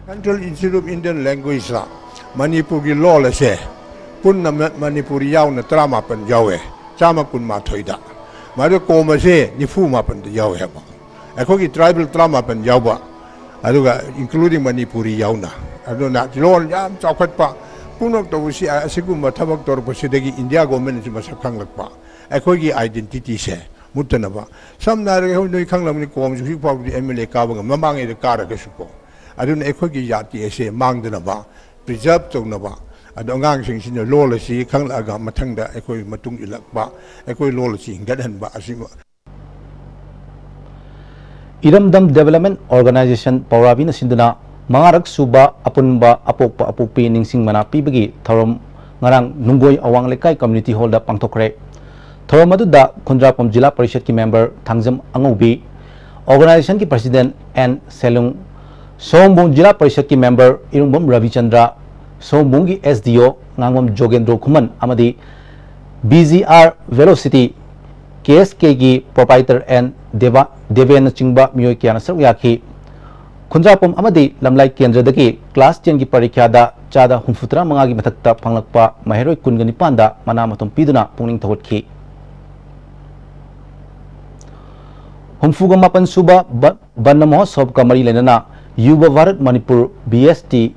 Central Institute of Indian Languageꯇ ꯃꯅꯤꯄꯨꯔꯒꯤ ꯂꯣꯜ ꯑꯁꯦ ꯄꯨꯟꯅ ꯃ-, ꯃꯅꯤꯄꯨꯔꯤ ꯌꯥꯎꯅ ꯇꯔꯥꯃꯥꯄꯟ ꯌꯥꯎꯋꯦ, ꯆꯥꯝꯃ ꯀꯨꯟꯃꯥꯊꯣꯏꯗ꯫ ꯃꯗꯨ ꯀꯣꯝ ꯑꯁꯦ ꯅꯤꯐꯨ ꯃꯥꯄꯟꯗ ꯌꯥꯎꯋꯦ ꯍꯥꯏꯕ꯫ ꯑꯩꯈꯣꯏꯒꯤ tribal ꯇꯔꯥꯃꯥꯄꯟ ꯌꯥꯎꯕ, ꯑꯗꯨꯒ including ꯃꯅꯤꯄꯨꯔꯤ ꯌꯥꯎꯅ꯫ ꯑꯗꯨꯅ ꯂꯣꯜ ꯌꯥꯝ ꯆꯥꯎꯈꯠꯄ, ꯄꯨꯝꯅꯃꯛ ꯇꯧꯕꯁꯤ, ꯑꯁꯤꯒꯨꯝꯕ ꯊꯕꯛ ꯇꯧꯔꯛꯄꯁꯤꯗꯒꯤ India governmentꯅꯁꯨ ꯃꯁꯛ ꯈꯪꯂꯛꯄ꯫ ꯑꯩꯈꯣꯏꯒꯤ identityꯁꯦ ꯃꯨꯠꯇꯅꯕ꯫ ꯁꯝꯅ ꯍꯥꯏꯔꯒ, ꯍꯣꯏ, ꯅꯣꯏ ꯈꯪꯂꯝꯅꯤ, ꯀꯣꯝꯁꯨ ꯍꯧꯖꯤꯛ ꯐꯥꯎꯕꯗꯤ ꯑꯦꯝ ꯑꯦꯜ ꯑꯦ ꯀꯥꯕ ꯉꯝ-, ꯃꯃꯥꯡꯉꯩꯗ ꯀꯥꯔꯒꯁꯨꯀꯣ꯫ ꯑꯗꯨꯅ ꯑꯩꯈꯣꯏꯒꯤ ꯖꯥꯇꯤ ꯑꯁꯦ ꯃꯥꯡꯗꯅꯕ, ꯄ꯭ꯔꯤꯖꯥꯔꯕ ꯇꯧꯅꯕ, ꯑꯗꯣ ꯑꯉꯥꯡꯁꯤꯡꯁꯤꯅ ꯂꯣꯜ ꯑꯁꯤ ꯈꯪꯂꯛꯑꯒ ꯃꯊꯪꯗ ꯑꯩꯈꯣꯏ ꯃꯇꯨꯡ ꯏꯜꯂꯛꯄ, ꯑꯩꯈꯣꯏ ꯂꯣꯜ ꯑꯁꯤ ꯍꯤꯡꯒꯠꯍꯟꯕ ꯑꯁꯤ ꯏꯔꯝꯗꯝ ꯗꯦꯕꯂꯞꯃꯦꯟ ꯑꯣꯔꯒꯅꯥꯏꯖꯦꯁꯟ ꯄꯧꯔꯥꯕꯤꯅ ꯁꯤꯟꯗꯨꯅ ꯃꯉꯥꯔꯛ ꯁꯨꯕ ꯑꯄꯨꯟꯕ ꯑꯄꯣꯛꯄ ꯑꯄꯣꯛꯄꯤ ꯅꯤꯡꯁꯤꯡ ꯃꯅꯥ ꯄꯤꯕꯒꯤ ꯊꯧꯔꯝ ꯉꯔꯥꯡ ꯅꯨꯡꯒꯣꯏ ꯑꯋꯥꯡ ꯂꯩꯀꯥꯏ ꯀꯝꯃ꯭ꯌꯨꯅꯤꯇꯤ ꯍꯣꯜꯗ ꯄꯥꯡꯊꯣꯛꯈ꯭ꯔꯦ꯫ ꯊꯧꯔꯝ ꯑꯗꯨꯗ ꯈꯨꯟꯗ꯭ꯔꯥꯛꯄꯝ ꯖꯤꯂꯥ ꯄꯔꯤꯁꯠꯀꯤ ꯃꯦꯝꯕꯔ ꯊꯥꯡꯖꯝ ꯑꯉꯧꯕꯤ, ꯑꯣꯔꯒꯅꯥꯏꯖꯦꯁꯟꯒꯤ ꯄ꯭ꯔꯁꯤꯗꯦꯟ ꯑꯦꯟ ꯁꯦꯂꯨꯡ, ꯁꯣꯝꯕꯣꯡ ꯖꯤꯂꯥ ꯄꯔꯤꯁꯠꯀꯤ ꯃꯦꯝꯕꯔ ꯏꯔꯨꯡꯕꯝ ꯔꯕꯤꯆꯟꯗ꯭ꯔ, ꯁꯣꯝꯕꯣꯡꯒꯤ S D O Ngangbam Jogendro Khuman ꯑꯃꯗꯤ B G R velocity, K S ꯀꯦꯒꯤ ꯄ꯭ꯔꯣꯄꯥꯏꯇꯔ ꯑꯦꯟ ꯗꯦꯕ-, ꯗꯦꯕꯦꯟꯅꯆꯤꯡꯕ ꯃꯤꯑꯣꯏ ꯀꯌꯥꯅ ꯁꯔꯨꯛ ꯌꯥꯈꯤ꯫ ꯈꯨꯟꯗ꯭ꯔꯥꯛꯄꯝ ꯑꯃꯗꯤ ꯂꯝꯂꯥꯏ ꯀꯦꯟꯗ꯭ꯔꯗꯒꯤ ꯀ꯭ꯂꯥꯁ ꯇꯦꯟꯒꯤ ꯄꯔꯤꯈ꯭ꯌꯥꯗ ꯆꯥꯗ ꯍꯨꯝꯐꯨꯇꯔꯥ ꯃꯉꯥꯒꯤ ꯃꯊꯛꯇ ꯐꯪꯂꯛꯄ ꯃꯍꯩꯔꯣꯏ ꯀꯨꯟꯒ ꯅꯤꯄꯥꯟꯗ ꯃꯅꯥ ꯃꯊꯨꯝ ꯄꯤꯗꯨꯅ ꯄꯨꯛꯅꯤꯡ ꯊꯧꯒꯠꯈꯤ꯫ ꯍꯨꯝꯐꯨꯒ ꯃꯥꯄꯟ ꯁꯨꯕ ꯕ-, ꯕꯟꯅ ꯃꯍꯣꯠꯁꯣꯕꯀ ꯃꯔꯤ ꯂꯩꯅꯅ ꯌꯨꯕ ꯚꯥꯔꯠ ꯃꯅꯤꯄꯨꯔ, ꯕꯤ ꯑꯦꯁ ꯇꯤ,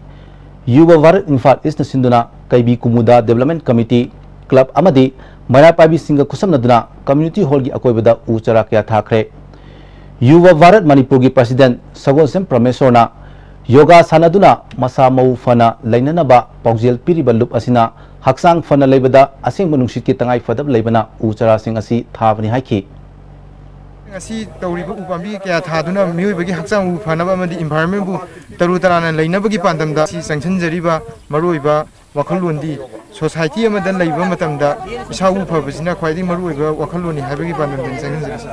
ꯌꯨꯕ ꯚꯥꯔꯠ ꯏꯝꯐꯥꯜ ꯏꯁꯅ ꯁꯤꯟꯗꯨꯅ ꯀꯩꯕꯤ ꯀꯨꯃꯨꯗꯥ ꯗꯦꯕꯂꯞꯃꯦꯟ ꯀꯃꯤꯇꯤ, ꯀ꯭ꯂꯕ ꯑꯃꯗꯤ ꯃꯩꯔꯥ ꯄꯥꯏꯕꯤꯁꯤꯡꯒ ꯈꯨꯠꯁꯝꯅꯗꯨꯅ ꯀꯝꯃ꯭ꯌꯨꯅꯤꯇꯤ ꯍꯣꯜꯒꯤ ꯑꯀꯣꯏꯕꯗ ꯎ ꯆꯥꯔꯥ ꯀꯌꯥ ꯊꯥꯈ꯭ꯔꯦ꯫ ꯌꯨꯕ ꯚꯥꯔꯠ ꯃꯅꯤꯄꯨꯔꯒꯤ ꯄ꯭ꯔꯁꯤꯗꯦꯟ ꯁꯒꯣꯜꯁꯦꯝ ꯄ꯭ꯔꯃꯦꯁꯣꯔꯅ ꯌꯣꯒꯥ ꯁꯥꯟꯅꯗꯨꯅ ꯃꯁꯥ ꯃꯎ ꯐꯅ ꯂꯩꯅꯅꯕ ꯄꯥꯎꯖꯦꯜ ꯄꯤꯔꯤꯕ ꯂꯨꯞ ꯑꯁꯤꯅ ꯍꯛꯆꯥꯡ ꯐꯅ ꯂꯩꯕꯗ ꯑꯁꯦꯡꯕ ꯅꯨꯡꯁꯤꯠꯀꯤ ꯇꯉꯥꯏ ꯐꯗꯕ ꯂꯩꯕꯅ ꯎ ꯆꯥꯔꯥꯁꯤꯡ ꯑꯁꯤ ꯊꯥꯕꯅꯤ ꯍꯥꯏꯈꯤ꯫ ꯉꯁꯤ ꯇꯧꯔꯤꯕ ꯎ ꯄꯥꯝꯕꯤ ꯀꯌꯥ ꯊꯥꯗꯨꯅ ꯃꯤꯑꯣꯏꯕꯒꯤ ꯍꯛꯆꯥꯡ ꯎ ꯐꯅꯕ ꯑꯃꯗꯤ environment ꯕꯨ ꯇꯔꯨ ꯇꯔꯥꯅ ꯂꯩꯅꯕꯒꯤ ꯄꯥꯟꯗꯝꯗ ꯁꯤ ꯆꯪꯁꯤꯟꯖꯔꯤꯕ ꯃꯔꯨꯑꯣꯏꯕ ꯋꯥꯈꯜꯂꯣꯟꯗꯤ society ꯑꯃꯗ ꯂꯩꯕ ꯃꯇꯝꯗ ꯏꯁꯥ ꯎ ꯐꯕꯁꯤꯅ ꯈ꯭ꯋꯥꯏꯗꯒꯤ ꯃꯔꯨꯑꯣꯏꯕ ꯋꯥꯈꯜꯂꯣꯟꯅꯤ ꯍꯥꯏꯕꯒꯤ ꯄꯥꯟꯗꯝꯗꯅꯤ ꯆꯪꯁꯤꯟꯖꯔꯤꯁꯤ꯫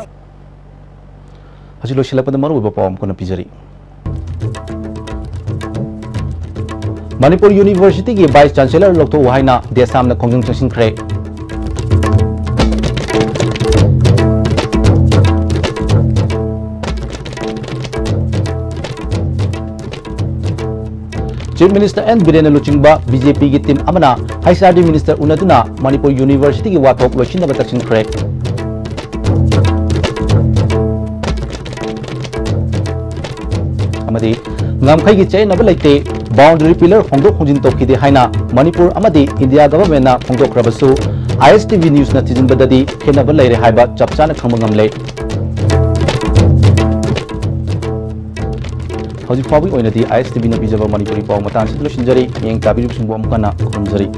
ꯍꯧꯖꯤꯛ ꯂꯣꯏꯁꯤꯜꯂꯛꯄꯗ ꯃꯔꯨꯑꯣꯏꯕ ꯄꯥꯎ ꯑꯃꯨꯛ ꯍꯟꯅ ꯄꯤꯖꯔꯤ꯫ ꯃꯅꯤꯄꯨꯔ ꯌꯨꯅꯤꯚꯔꯁꯤꯇꯤꯒꯤ ꯚꯥꯏꯁ ꯆꯥꯟꯁꯦꯂꯔ ꯂꯧꯊꯣꯛꯎ ꯍꯥꯏꯅ ꯗꯦꯁꯥꯝꯅ ꯈꯣꯡꯖꯪ ꯆꯪꯁꯤꯟꯈ꯭ꯔꯦ꯫ ꯆꯤꯐ ꯃꯤꯅꯤꯁꯇꯔ ꯑꯦꯟ ꯕꯤꯔꯦꯟꯅ ꯂꯨꯆꯤꯡꯕ ꯕꯤ ꯖꯦ ꯄꯤꯒꯤ ꯇꯤꯝ ꯑꯃꯅ ꯍꯩꯆ ꯑꯥꯔ ꯗꯤ ꯃꯤꯅꯤꯁꯇꯔ ꯎꯅꯗꯨꯅ ꯃꯅꯤꯄꯨꯔ ꯌꯨꯅꯤꯚꯔꯁꯤꯇꯤꯒꯤ ꯋꯥꯊꯣꯛ ꯂꯣꯏꯁꯤꯟꯅꯕ ꯇꯛꯁꯤꯟꯈ꯭ꯔꯦ꯫ ꯑꯃꯗꯤ ꯉꯝꯈꯩꯒꯤ ꯆꯌꯦꯠꯅꯕ ꯂꯩꯇꯦ, Boundary pillar ꯍꯣꯡꯗꯣꯛ ꯍꯣꯡꯖꯤꯟ ꯇꯧꯈꯤꯗꯦ ꯍꯥꯏꯅ ꯃꯅꯤꯄꯨꯔ ꯑꯃꯗꯤ ꯏꯟꯗꯤꯌꯥ ꯒꯚꯔꯟꯃꯦꯟꯠꯅ ꯐꯣꯡꯗꯣꯛꯈ꯭ꯔꯕꯁꯨ, ISTV Newsꯅ ꯊꯤꯖꯤꯟꯕꯗꯗꯤ ꯈꯦꯠꯅꯕ ꯂꯩꯔꯦ ꯍꯥꯏꯕ ꯆꯞ ꯆꯥꯅ ꯈꯪꯕ ꯉꯝꯂꯦ꯫ ꯍꯧꯖꯤꯛ ꯐꯥꯎꯕꯒꯤ ꯑꯣꯏꯅꯗꯤ ISTVꯅ ꯄꯤꯖꯕ ꯃꯅꯤꯄꯨꯔꯤ ꯄꯥꯎ ꯃꯇꯥꯡꯁꯤꯗ ꯂꯣꯏꯁꯤꯟꯖꯔꯤ꯫ ꯃꯤꯠꯌꯦꯡ ꯇꯥꯕꯤꯔꯤꯕꯁꯤꯡꯕꯨ ꯑꯃꯨꯛ ꯍꯟꯅ ꯈꯨꯔꯨꯝꯖꯔꯤ꯫